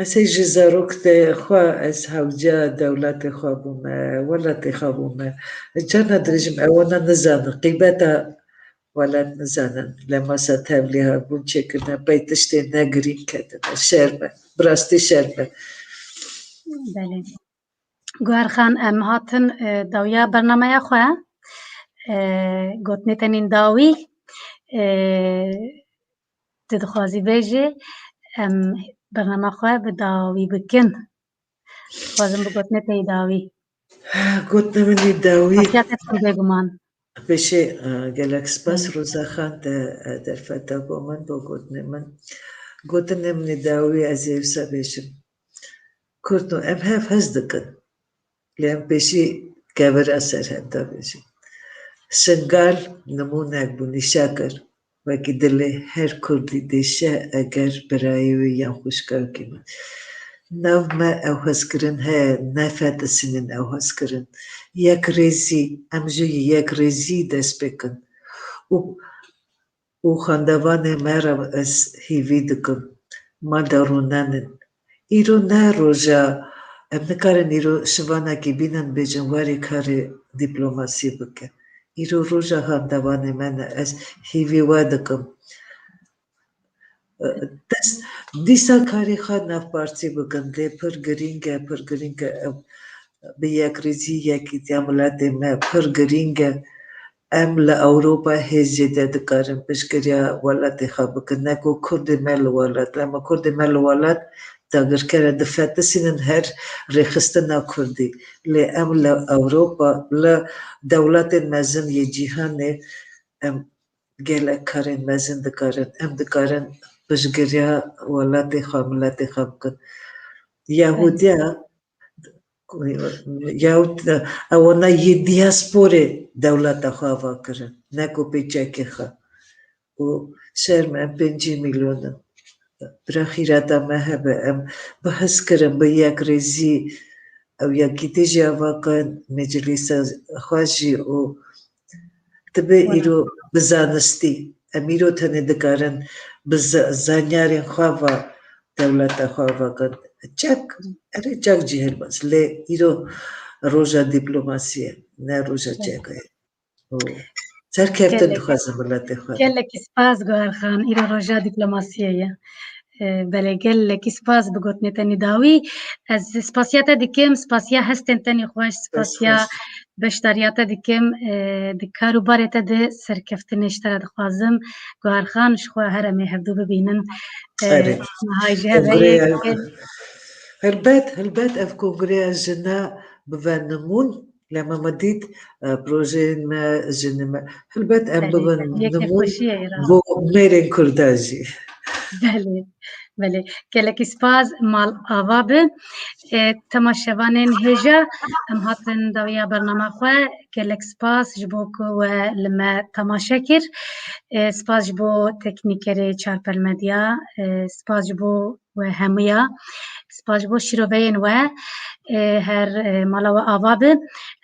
ez hê ji zarokê xwe, ez hewca dewletê xwe bûme, welatê xwe bûme. Carna dibêjim, ewana nizanin, qîmeta welat nizanin, lê masa tevlî hebûn çêkirine, pey tiştê ne girîng ketine. Şerm e. Bi rastî şerm e. Belê. Guher Xan, em hatin, e, dawiya bernameya xwe. E, gotinê te nîn dawî. E, tu dixwazî bêjî, em bernama xwe bi dawî bikin. Dixwazim bi gotinê te yî dawî. Gotinê min yî dawî. Hatiya te dikim bêguman. Pêşê, e, gelek spas, Roza Xan, te, e, derfeta bo min, bo gotinê min. Gotinê min yî dawî ez ê wisa bêjim. Kurdo, em hev hez dikin. Lê em pêşî kevira ser hev de bêjin. Şingal nimûnek bû, nîşa kir. Wekî dilê her kurdî dêşe eger birayê wê yan xwişkawkî min. Nav me ew hezkirin heye, nefetisînin ew hezkirin. Yekrêzî, em ji yekrêzî dest pê kin. Û, û xandevanê me re ez hîvî dikim. Ma de rûnenin. Îro ne roja, em nikarin îro şivanekî bînin bêjin werê karê dîplomasî bike. Îro roja xandevanê me ne, ez hîvî we dikim. Dest, dîsa karê xwe navpartî bikin, lê pir girîng e, pir girîng e, ew bi yekrêzî, yekîtiya miletê me pir girîng e. Em li Ewropa hê zêde dikarin piştgiriya welatê xwe bikin. Ne ku kurdê me li welat, lema kurdê me li welat dagirker e, difetisînin her rêxistina kurdî. Lê em li Ewropa, li dewletên mezin yê cîhanê, em gelek karên mezin dikarin. Em dikarin piştgiriya welatê xwe, miletê xwe bikin. Yehudiya, yahut ewana yê diasporê dewleta xwe ava kirin, ne ku pêçekê xwe. Û şerm em pêncî milyon in. Bira xîreta me hebe, em bi hizkirin, bi yekrêzî, ew yekîtî jî ava kin, meclîsa xwe jî û dibe îro bi zanistî. Em îro tenê dikarin bi za-, zanyarên xwe ve dewleta xwe vekin. Çek, erê çek jî helbet. Lê îro roja dîplomasiyê, ne roja çekê. Û serkeftin Gelek- dixwazim miletê xwe. Gelekî spas Guherxan, îro roja dîplomasiyê ye. E, belê, gelekî spas bi gotinê te nî dawî. Ez spasiya te dikim, spasiya hestên te nî xweş, spasiya beşdariya te dikim. E, di kar û barê te de serkeftinê ji te re dixwazim. Guherxan, ji xwe here em ê hevdû bibînin. E, Erê. Niha jî heve Kongreya, yek helbet, helbet ev kongreya jina bive nimûn. Lema me dît, e, projeyên me, jinê me. Helbet em Belê, bibin belê, yekê nimûn xweşiyê ye, ra. Bo mêrên Kurdan jî. Belê, belê. Gelekî spas, mal ava bi. E, temaşevanên hêja, em hatin dawiya bernama xwe. Gelek spas ji bo ku we li me temaşe kir. E, spas ji bo teknîkerê Çarpel Medya. E, spas ji bo we hemûya. Spas ji bo şîroveyên we, e, her, e, mala we ava bi.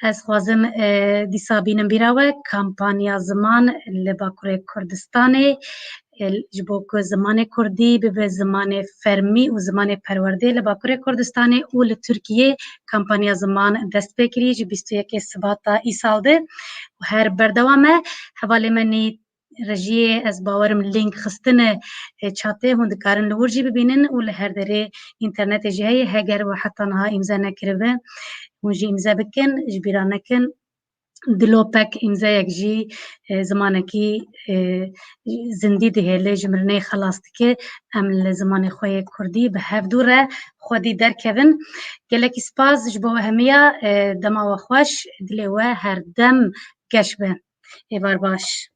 Ez xwazim, e, dîsa bînim bîra we, kampanya ziman li Bakurê Kurdistanê, e, ji bo ku zimanê kurdî bibe zimanê fermî û zimanê perwerdê li Bakurê Kurdistanê û li Tirkiyê kampanya ziman dest pê kirî ji bîst û yekê Sibata îsal de û her berdewam e. Hevalê me nî rejiyê, ez bawerim link xistine, e, çatê, hûn dikarin li wir jî bibînin û li her derê înternetê jî heye. Heger we heta niha îmze nekiribe, hûn jî îmze bikin, ji bîra nekin. Dilopek îmzeyek jî, e, zimanekî, e, zindî dihêle, ji mirinê xelas dike. Em li zimanê xwe yê kurdî bi hevdû re xwedî derkevin. Gelekî spas ji bo we hemiya, e, dema we xweş, dilê we her dem geş be. Êvar baş.